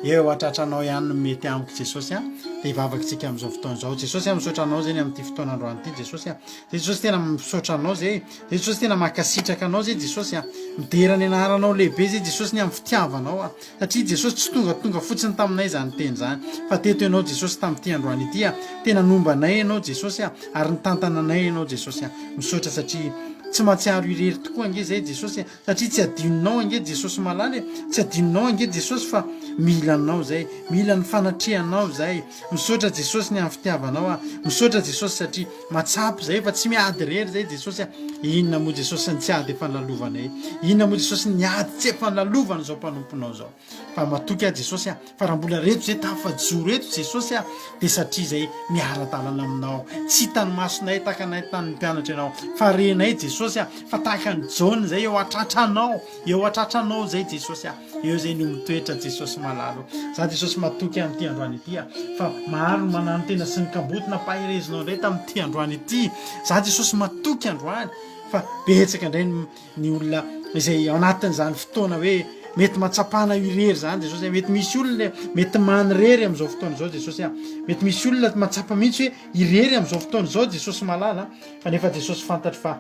Eo an-tratranao ihany no mety amiko Jesosy a. Dia hivavaka tsika amin'izao fotoana izao. Jesosy a, misaotra anao zay ny amin'ity fotoana androany ity Jesosy a. Jesosy tena misaotra anao zay. Jesosy tena mankasitraka anao zay Jesosy a. Midera ny anaranao lehibe zay Jesosy ny amin'ny fitiavanao a. Satria Jesosy tsy tongatonga fotsiny taminay izany teny izany, fa teto Ianao Jesosy tamin'ity androany ity a, tena nomba anay Ianao Jesosy a, ary nitantana anay Ianao Jesosy a. Misaotra satria tsy mahatsiaro irery tokoa ange izay Jesosy a, satria tsy adinonao ange Jesosy malala e, tsy adinonao ange Jesosy fa mila Anao izay, mila ny fanatrehanao izay. Misaotra Jesosy ny amin'ny fitiavanao a, misaotra Jesosy satria matsapa izay fa tsy miady irery izay Jesosy a. Inona moa Jesosy ny tsy ady efa nlalovanay? Inona moa Jesosy ny ady tsy efa nlalovana izao mpanomponao izao? Fa matoky aho Jesosy a, fa raha mbola reto izay tafajoro eto Jesosy a, dia satria izay miara-dalana aminao. Tsy hitan'ny masonay tahaka ny nahitan'ny mpianatra ianao, fa renay Jesosy a, fa tahaka an'i Jaona izay eo an-tratranao, eo an-tratranao izay Jesosy a. Eo izay no mitoetra Jesosy malala o. Za Jesosy matoky amin'ity androany ity a, fa maro ny mananontena sy ny kamboty nampaherezinao indray tamin'ity androany ity. Za Jesosy matoky androany fa betsaka indray ny ny olona izay ao anatin'izany fotoana hoe mety matsapana irery izany Jesosy a, mety misy olona mety manirery amin'izao fotoana izao Jesosy a, mety misy olona matsapa mihitsy hoe irery amin'izao fotoana izao Jesosy malala, fa nefa Jesosy fantatro fa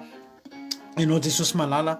Ianao Jesosy malala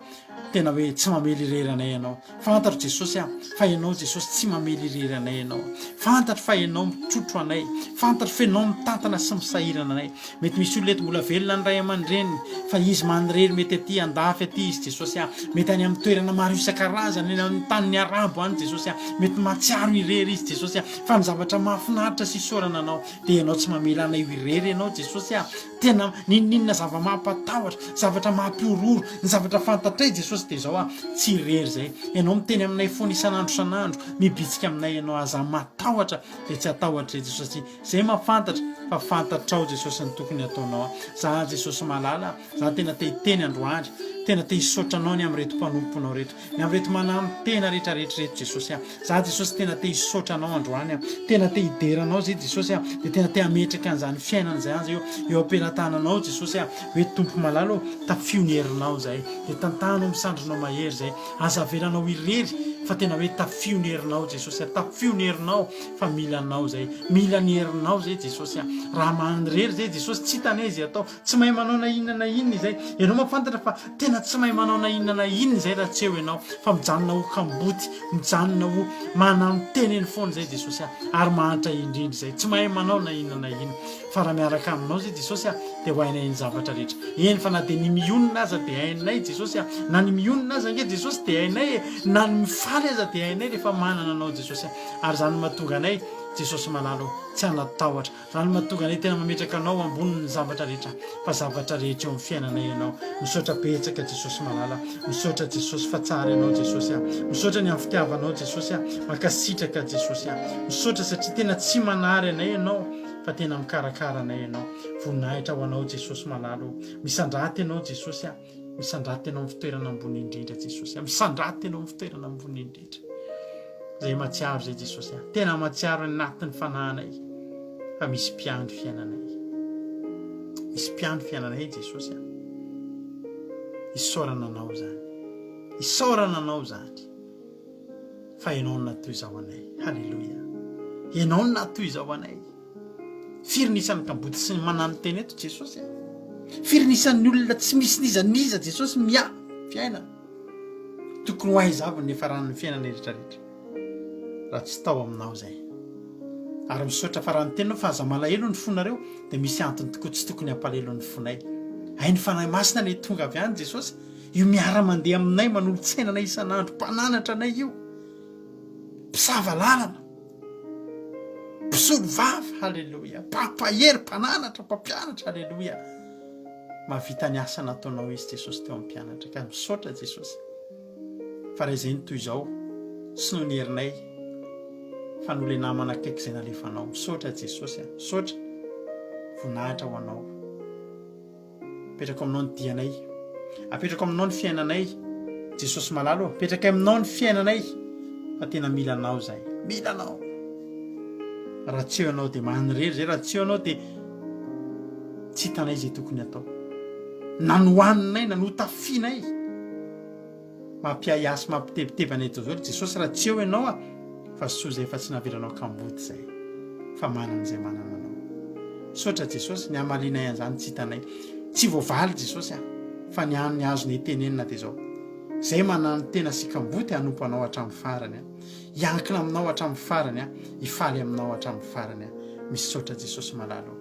tena hoe tsy mamely irery anay Ianao. Fantatro Jesosy a, fa Ianao Jesosy tsy mamely irery anay Ianao. Fantatro fa Ianao mitrotro anay. Fantatro fa Ianao mitantana sy misahirana anay. Mety misy olona eto mbola velona ny ray aman-dreniny, fa izy manirery mety aty andafy aty izy Jesosy a. Mety any amin'ny toerana maro isan-karazany, any amin'ny tanin'ny Arabo any Jesosy a. Mety mahatsiaro irery izy Jesosy a. Fa ny zavatra mahafinaritra sy isaorana Anao dia Ianao tsy mamela anay ho irery Ianao Jesosy a. Tena n'inon'inona zava-mampatahotra, zavatra mampihorohoro, ny zavatra fantatray Jesosy dia izao ah, tsy irery izay. Ianao miteny aminay foana isan'andro isan'andro, mibitsika aminay Ianao, aza matahotra dia tsy hatahotra izay Jesosy, izay mahafantatra fa fantatrao Jesosy ny tokony hataonao ah. Za Jesosy malala, za tena te hiteny androany, tena te hisaotra Anao ny amin'ireto mpanomponao ireto. Ny amin'ireto mananontena rehetra rehetra ireto Jesosy a. Za Jesosy tena te hisaotra Anao androany a. Tena te hidera Anao zay Jesosy a. Dia tena te hametraka an'izany fiainana izay any zay eo eo am-pelatananao Jesosy a. Hoe Tompo malala ô, tafio ny herinao zay. Dia tantano amin'ny sandrinao mahery zay. Aza avelanao irery fa tena hoe tafio ny herinao Jesosy a. Tafio ny herinao fa mila Anao zay. Mila ny herinao zay Jesosy a. Raha manirery zay Jesosy tsy hitanay izay atao. Tsy mahay manao na inona na inona izay. Ianao mahafantatra fa tena tsy mahay manao na inona na inona izay raha tsy eo ianao. Fa mijanona ho kamboty, mijanona ho manantena eny foana izay Jesosy a. Ary mahantra indrindra izay. Tsy mahay manao na inona na inona. Fa raha miaraka aminao izay Jesosy a, dia ho hainay ny zavatra rehetra. Eny fa na dia ny mionona aza dia hainay Jesosy a. Na ny mionona aza ange Jesosy dia hainay e. Na ny mifaly aza dia hainay rehefa manana anao Jesosy a. Ary izany no mahatonga anay Jesosy malala o, tsy hanatahotra. Zany mahatonga anay tena mametraka anao ambonin ny zavatra rehetra fa zavatra rehetra eo amin'ny fiainanay ianao. Misaotra betsaka Jesosy malala. Misaotra Jesosy fa tsara ianao Jesosy a. Misaotra ny amin'ny fitiavanao Jesosy a. Mankasitraka Jesosy a. Misaotra satria tena tsy manary anay ianao fa tena mikarakara anay ianao. Voninahitra ho anao Jesosy malala o. Misandrata ianao Jesosy a. Misandrata ianao amin'ny fitoerana ambony indrindra Jesosy a. Misandrata ianao amin'ny fitoerana ambony indrindra. Zay matsiaro zay Jesosy a. Tena matsiaro anatin'ny fanahinay fa misy mpiandry fiainanay. Misy mpiandry fiainanay Jesosy a. Isaorana anao izany. Isaorana anao izany. Fa ianao no natoy izao anay. Haleloia. Ianao no natoy izao anay. Firy ny isan'ny kamboty sy ny mananontena eto Jesosy a? Firy ny isan'ny olona tsy misy n'iza n'iza Jesosy miahy fiainana? Tokony ho aiza avy ny niafaran'ny fiainana rehetrarehetra raha tsy tao aminao izay? Ary misaotra fa raha niteny fa aza malahelo ny fonareo dia misy antony tokoa tsy tokony hampalahelo ny fonay. Hay ny Fanahy Masina ilay tonga avy any Jesosy io miara-mandeha aminay manolo-tsaina anay isan'andro mpananatra anay io mpisava lalana. Mpisolo vava, haleloia, mpampahery, mpananatra, mpampianatra, haleloia. Mahavita ny asa nataonao izy Jesosy teo amin'ny mpianatra ka misaotra Jesosy. Fa raha izay no toy izao, Tsy noho ny herinay fa noho ilay namana akaiky izay nalefanao. Misaotra Jesosy a. Misaotra. Voninahitra ho anao. Apetrako aminao ny dianay. Apetrako aminao ny fiainanay. Jesosy malala ô, apetraka aminao ny fiainanay fa tena mila anao izahay. Mila anao. Raha tsy eo ianao dia manirery izay, raha tsy eo ianao dia tsy hitanay izay tokony hatao. Na nohaninay, na notafianay. Mampiahiahy sy mampitebiteby anay daholo Jesosy raha tsy eo ianao a! Fa soa izay fa tsy navelanao kamboty izay fa manana izay manana anao. Misaotra Jesosy, ny hamalianay an'izany tsy hitanay. Tsy voavaly Jesosy a! Fa ny hany azonay tenenina dia izao, izay manano-tena sy kamboty hanompo anao hatramin'ny farany a! Hiankina aminao hatramin'ny farany a! Hifaly aminao hatramin'ny farany a! Misaotra Jesosy malala o!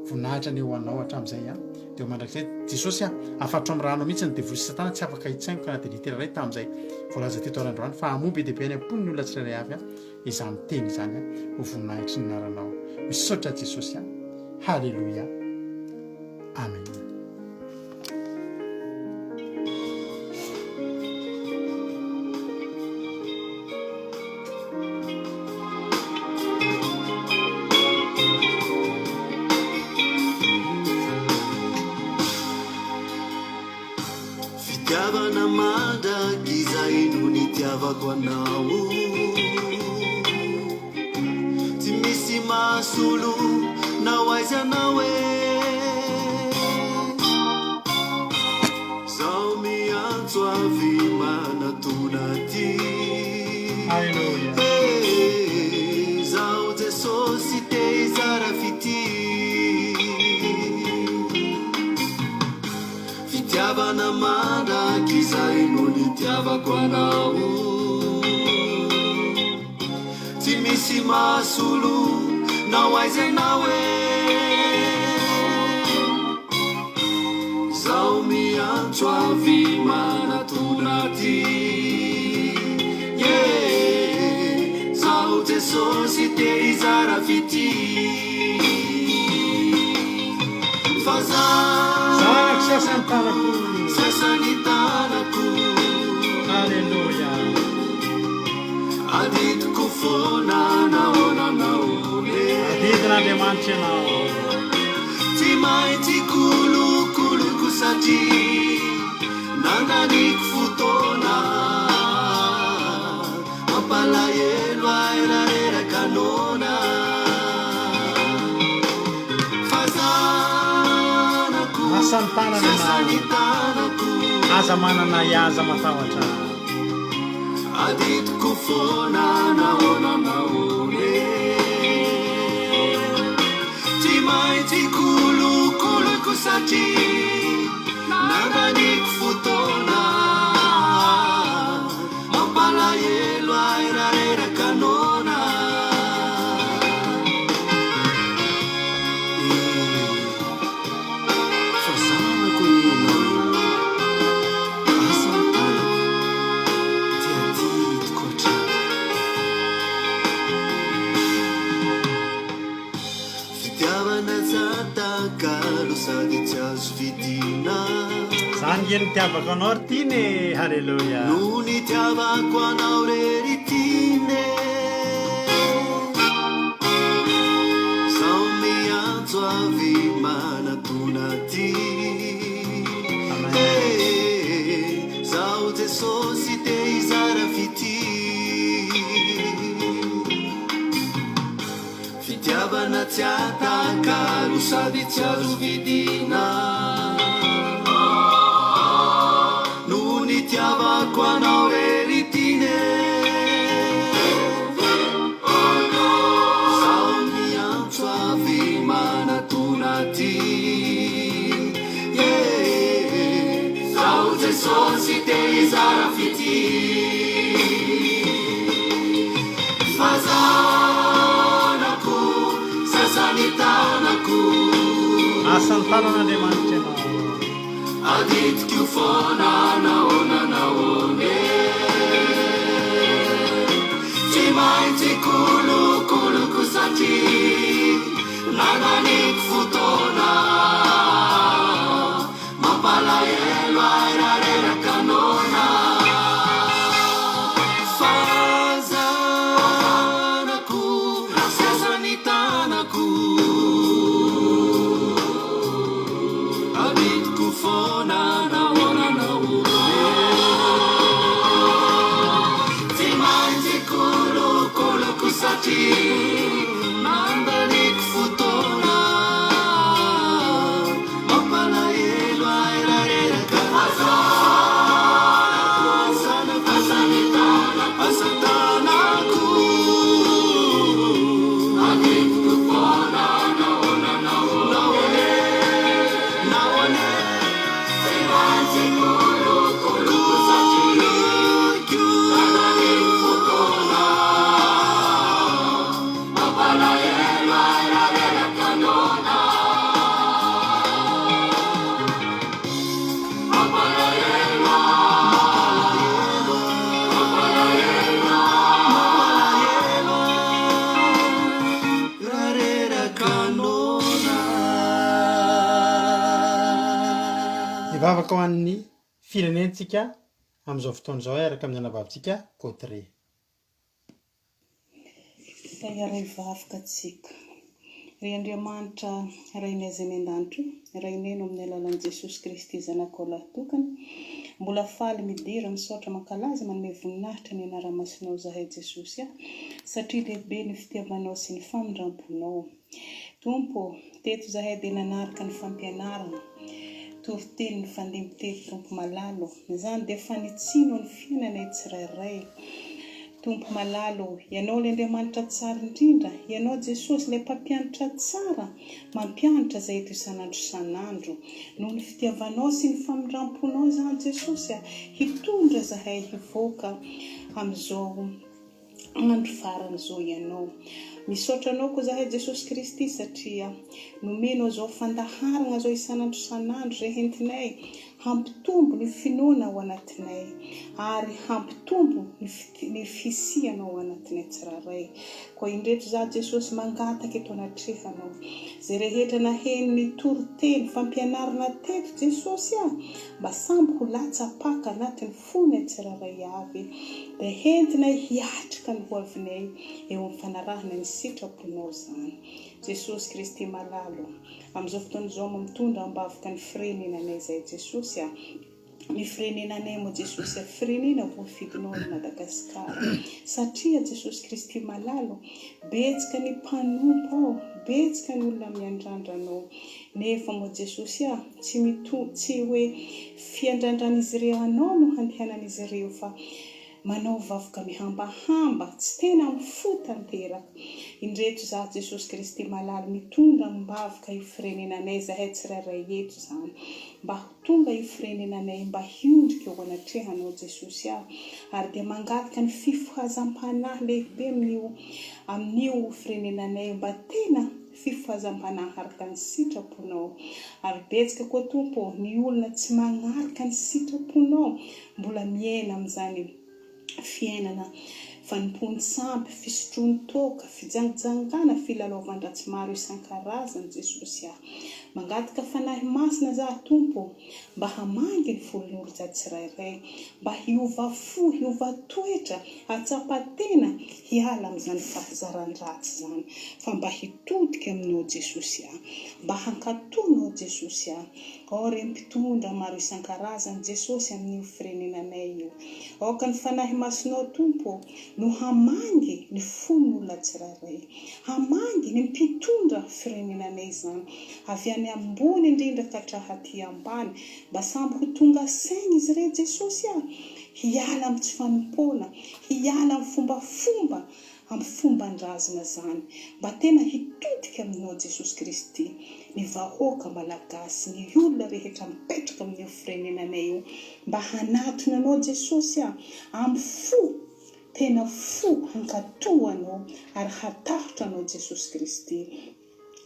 Voninahitra anie ho anao hatramin'izay a! Dia ho mandrakizay. Jesosy a! Afatro amin'ny rano mihitsy ny devoly sy satana tsy afaka hitsaingoka na dia litera iray tamin'izay voalaza teto ary androany fa hamoa be dia be any am-pony ny olona tsirairay avy a! Izany teny izany a! Ho voninahitry ny anaranao. Misaotra Jesosy a! Haleloia! Amen. Fitiavana mandrakizay no nitiavako anao Tsy misy mahasolo na ho aiza na ho Zaho miantso avy manatona aty Haleloia. Eh, Zaho Jesosy te hizara fitia Fitiavana mandrakizay no nitiavako anao Tsy misy mahasolo na ho aiza na ho Zaho miantso avy manatona aty Yeah Zaho Jesosy te hizara fitia Fa Zanako sasany tanako. Sasany tanako. Alléluia. Adidiko foana nahoana nahoana e. Adidin'Andriamanitra ianao. Tsy maintsy kolokoloiko satria nandaniako fotoana. Mampalahelo ahy raha reraka noana. Fa zanako, Asan'ny tanana sasan'ny tanako. Aza manana ahiahy, aza matahotra. Adidiko foana nahoana nahoana e. Tsy maintsy kolokoloiko satria nandaniako fotoana. Mampalahelo ahy raha reraka noana. Eh, fa zanako anie ianao e. Asa ny tanako dia adidiko hatrany. Fitiavana tsy atakalo sady tsy azo vidina. Za nge nitiavako anao ry tiana e! Haleloia. No nitiavako anao re ry tiana e! Zaho miantso avy manatona aty Amen. e! Zaho Jesosy te hizara fitia. Fitiavana tsy atakalo sady tsy azo vidina No nitiavako anao re ry tiana e Zaho miantso avy manatona aty eh Zaho Jesosy te hizara fitia Fa zanako, sasa ny tanako. Asan'ny tanan'Andriamanitra ianao. Adidiko foana nahoana nahoana e. Tsy maintsy kolokoloko satria nananiko fotoana. Mampalahelo ahy raha reraka noana. Fa. noana. Mampalahelo aho, mampalahelo aho, mampalahelo aho raha reraka noana. Hivavaka ho an'ny firenentsika amin'izao fotoana izao hiaraka amin'ny anabavintsika Gauthier. Fa hiara-hivavaka tsika. Ry Andriamanitra Rainay izay any an-danitra o, Rainay no amin'ny alalan'i Jesosy Kristy Zanakao Lahitokana, mbola faly midera, misaotra, mankalaza, manome voninahitra ny Anara-masinao zahay Jesosy a, satria lehibe ny fitiavanao sy ny famindram-ponao. Tompo ô, teto zahay dia nanaraka ny fampianarana, toriteny nifandimby teto Tompo malala ô, izany dia fanitsiana ny fiainanay tsirairay. Tompo malala ô, Ianao ilay Andriamanitra tsara indrindra, Ianao Jesosy ilay Mpampianatra tsara, mampianatra izay eto isan'andro isan'andro. Noho ny fitiavanao sy ny famindram-ponao izany Jesosy a, hitondra izahay hivoaka amin'izao andro farany izao Ianao. Misaotra Anao koa izahay Jesosy Kristy satria nomenao izao fandaharana izao isan'andro isan'andro izay hentinay Hampitombo ny finoana ao anatinay ary hampitombo ny ny fisianao ao anatinay tsirairay. Koa indreto izaho Jesosy mangataka eto anatrehanao. Izay rehetra naheno ny toriteny fampianarana teto Jesosy ah, mba samby ho latsa-paka anatin'ny fonay tsirairay avy dia hentinay hiatrika ny hoavinay eo amin'ny fanarahana ny sitraponao izany. Jesosy Kristy malala o. Amin'izao fotoana izao moa mitondra ambavaka ny firenenanay izay Jesosy a! Ny firenenanay moa Jesosy a! Firenena voafidinao i Madagasikara satria Jesosy Kristy malala o! Betsaka ny mpanompo ao, betsaka ny olona miandrandra anao nefa moa Jesosy a! Tsy mito tsy hoe fiandrandran'izy ireo anao no handehanan'izy ireo fa Manao vavoka mihambahamba, tsy tena amin'ny fo tanteraka. Indreto izaho Jesosy Kristy malala mitondra amim-bavoka io firenenanay izahay tsirairay eto izany. Mba ho tonga io firenenanay mba hiondrika eo anatrehanao Jesosy aho ary dia mangataka ny fifohazam-panahy lehibe amin'io amin'io firenenanay io mba tena fifohazam-panahy araka ny sitraponao. Ary betsaka koa Tompo ô ny olona tsy magnaraka ny sitraponao Mbola miaina amin'izany fiainana fanompoan-tsampy, fisotroan-toaka, fijangajangana, filalaovan-dratsy maro isan-karazany Jesosy ah. Mangataka Fanahy Masina za Tompo ô, mba hamangy ny folon'olona tsirairay, mba hiova fo, hiova toetra, hahatsapa tena, hiala amin'izany fahazaran-dratsy izany, fa mba hitodika Aminao Jesosy ah, mba hankatò Anao Jesosy ah. Ao re mpitondra maro isan-karazany Jesosy amin'io firenenanay io. Aoka ny Fanahy Masinao Tompo ô no hamangy ny fon'olona tsirairay. Hamangy ny mpitondra firenenanay izany avy any ambony indrindra ka hatrahaty ambany mba samby ho tonga saina izy ireo Jesosy a! Hiala amin'ny tsy fanompoana, hiala amin'ny fombafomba amin'ny fomban-drazana zany mba tena hitodika aminao Jesosy Kristy ny vahoaka Malagasy ny olona rehetra mipetraka amin'io firenenanay io mba hanatona anao Jesosy a amin'ny fo tena fo hankato anao ary hatahotra anao Jesosy Kristy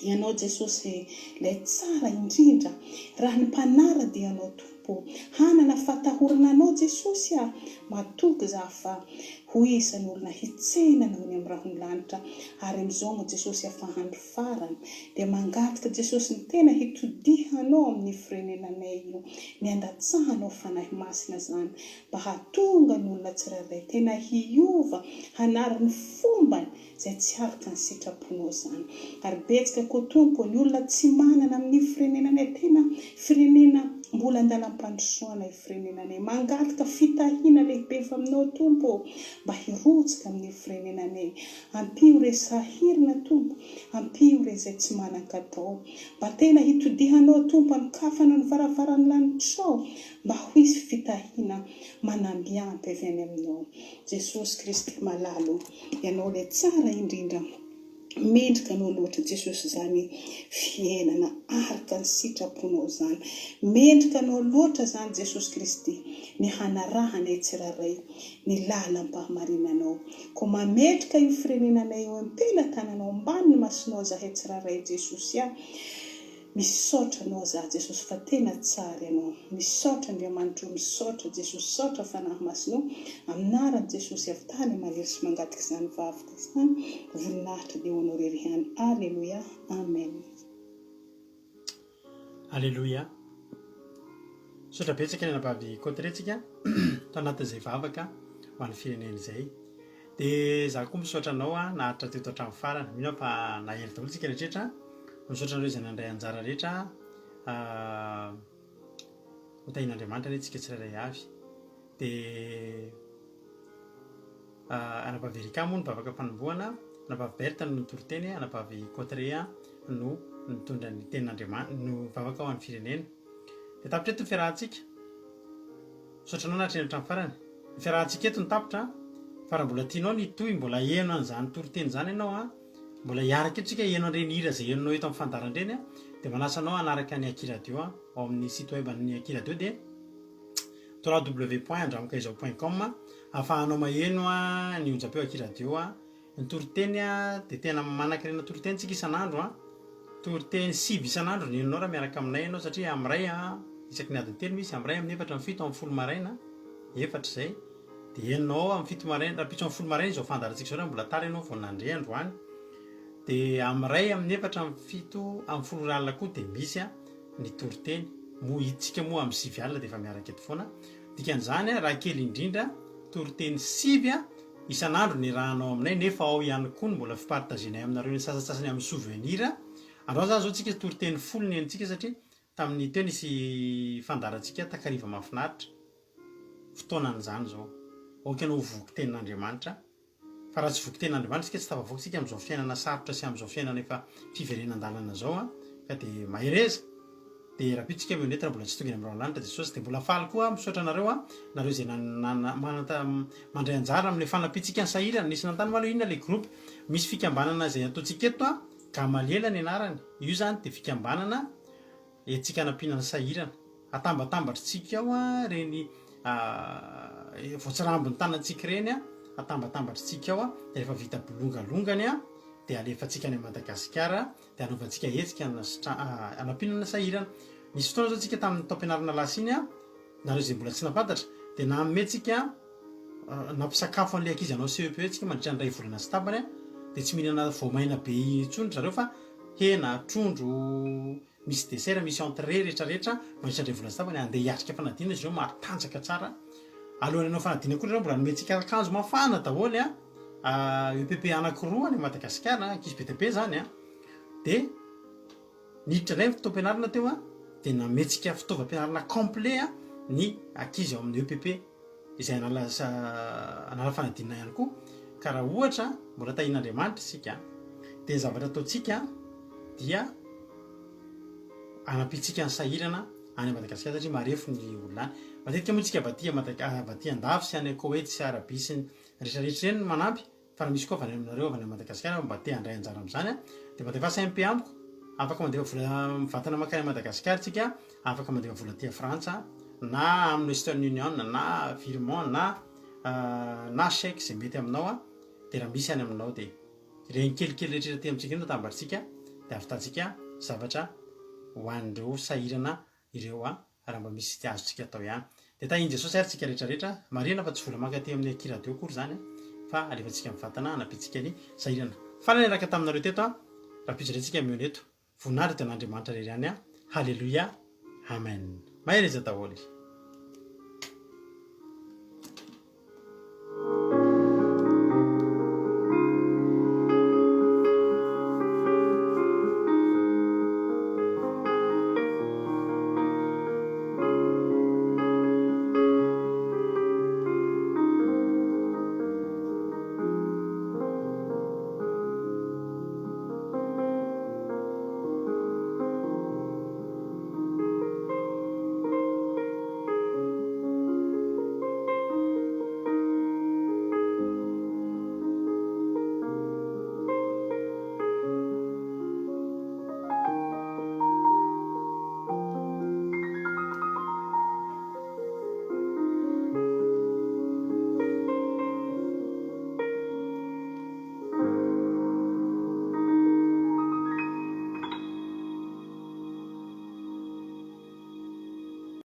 Ianao Jesosy ilay tsara indrindra raha ny mpanara dia Anao Tompo o! Hanana fatahorana Anao Jesosy ah! Matoky za fa ho isan'ny olona hitsena Anao eny amin'ny rahon'ny lanitra ary amin'izao moa Jesosy afa andro farany dia mangataka Jesosy ny tena hitodihanao amin'ny firenenanay io ny andatsahanao Fanahy Masina zany mba hahatonga ny olona tsirairay tena hiova hanary ny fombany izay tsy araka ny sitraponao izany. Ary betsaka koa Tompo ny olona tsy manana amin'io firenenanay tena firenena mbola andalam-pandrosoana io firenenanay. Mangataka fitahiana lehibe avy aminao Tompo ô mba hirotsaka amin'io firenenanay. Ampio re sahirana Tompo, ampio re izay tsy manan-katao. Mba tena hitodihanao Tompo hanokafana ny varavaran'ny lanitrao mba ho hisy fitahiana manambiampy avy any aminao. Jesosy Kristy malala ô. Ianao ilay tsara indrindra. Mendrika anao loatra Jesosy izany fiainana araka ny sitraponao izany. Mendrika anao loatra izany Jesosy Kristy ny hanarahanay tsirairay ny lalam-pahamarinanao. Koa mametraka io firenenanay eo am-pelatananao ambany ny masonao zahay tsirairay Jesosy a. Misaotra anao za Jesosy fa tena tsara ianao. Misaotra Andriamanitra o misaotra Jesosy misaotra Fanahy Masina o aminaran'i Jesosy avy tany mahery sy mangataka izany vavaka izany voninahitra dia ho anao rery ihany Aleloia Amen. Aleloia. Misaotra betsaka ny anabavy Kotretsika tao anatin'izay vavaka ho an'ny firenena izay. Dia za koa misaotra anao a naharitra teto hatramin'ny farany. Mino aho fa nahery daholo tsika rehetra. Misaotra anareo izay nandray anjara rehetra. Ho tahian'Andriamanitra anie tsika tsirairay avy. Dia anabavy Erika moa nivavaka fanombohana, anabavy Berthe no nitory teny, anabavy Cotteret no nitondra ny tenin'Andriamanitra, no nivavaka ho an'ny firenena. Dia tapitra eto ny fiarahantsika. Misaotra anao nahatreny hatramin'ny farany. Ny fiarahantsika eto no tapitra fa raha mbola tianao ny hitohy mbola heno an'izany toriteny izany ianao an, mbola hiaraka eto tsika heno an'ireny hira izay henonao eto amin'ny fandaharana ireny an, dia manasa anao hanaraka ny Aky Radio an, ao amin'ny site web an'ny Aky Radio dia www.andramokaizao point com ahafahanao maheno ny onjam-peo Aky Radio an. Ny toriteny dia tena manankarena toriteny tsika isan'andro an! Toriteny sivy isan'andro ny henonao raha miaraka aminay ianao satria amin'ny iray isaky ny adiny telo misy, amin'ny iray, amin'ny efatra, amin'ny fito, amin'ny folo maraina, efatra izay, dia henonao ao amin'ny fito maraina, rahampitso amin'ny folo maraina izao fandaharantsika izao raha mbola tara ianao vao nandre androany, dia amin'ny iray, amin'ny efatra, amin'ny fito, amin'ny folo ora alina koa dia misy ny toriteny, moa itsika moa amin'ny sivy alina dia efa miaraka eto foana, dikan'izany raha kely indrindra toriteny sivy Isan'andro ny rahanao aminay nefa ao ihany koa ny mbola fipartagenay aminareo ny sasantsasany amin'ny souvenir. Androany zany zao tsika toriteny folo ny henontsika satria tamin'ny teo nisy fandaharantsika takariva mahafinaritra. Fotoanan'izany izao. Aoka ianao ho voky tenin'Andriamanitra fa raha tsy voky tenin'Andriamanitra isika tsy tafavoaka isika amin'izao fiainana sarotra sy amin'izao fiainana efa fiverenan-dalana izao an. Ka dia mahereza. Dia rahampitso tsika mihaona eto raha mbola tsy tonga eny amin'ny rahona lanitra Jesosy. Dia mbola faly koa aho misaotra anareo an, nareo izay mananta mandray anjara amin'ilay fanampiantsika ny sahirana. Nisy nanontany moa aloha inona ilay groupe. Misy fikambanana izay ataontsika eto an, Gamaliela ny anarany. Io izany dia fikambanana entintsika hanampiana ny sahirana. Atambatambatritsika ao an ireny voatsirambin'ny tanantsika ireny an, atambatambatritsika ao an, dia rehefa vita bolongalongany an, dia alefantsika any Madagasikara. dia hanaovantsika hetsika hanampiana ny sahirana. Nisy fotoana izao tsika tamin'ny taom-pianarana lasa iny, nareo izay mbola tsy nahafantatra, dia nanome tsika nampisakafo an'ilay ankizy hanao CEPE tsika mandritra ny iray volana sy tapany, dia tsy mihinana voamaina be intsony ry zareo fa hena, trondro, misy dessert, misy entrée rehetra rehetra mandritra ny iray volana sy tapany, handeha hiatrika fanadinana izy ireo, matanjaka tsara. Alohan'ny hanao fanadinana koa ry zareo mbola nomentsika akanjo mafana daholo an. EPP anankiroa any Madagasikara, ankizy be dia be izany an, dia niditra indray ny fotoam-pianarana teo an, dia nametsika fitaovam-pianarana complet an ny ankizy ao amin'ny EPP izay hanala hanala fanadinana ihany koa, ka raha ohatra mbola tahian'Andriamanitra isika dia ny zavatra ataontsika dia hanampiantsika ny sahirana any Madagasikara satria marefo ny olona any. Matetika moa isika avy aty Madaga- avy aty an-dafy sy any Koety sy Arabia sy ny Rehetra rehetra ireny no manampy fa raha misy koa avy any aminareo avy any Madagasikara mba te handray anjara amin'izany dia mandefasa MP amiko, afaka mandefa vola mivantana mankany Madagasikara tsika, afaka mandefa vola aty Frantsa na amin'ny Western Union na virement na na chèque izay mety aminao dia raha misy any aminao dia ireny kelikely rehetra aty amintsika ireny no atambatritsika dia ahavitantsika zavatra ho an'ireo sahirana ireo a, raha mba misy azontsika atao ihany. Dia tahin'i Jesosy ary tsika rehetra rehetra, marihina fa tsy vola mankaty amin'ny Aky Radio akory izany a, fa alefantsika mivantana hanampiantsika ny sahirana. Faly niaraka taminareo teto a, rahampitso indray tsika mihaona eto. Voninahitra dia an'Andriamanitra irery ihany a, Haleloia, Amen. Mahereza daholo.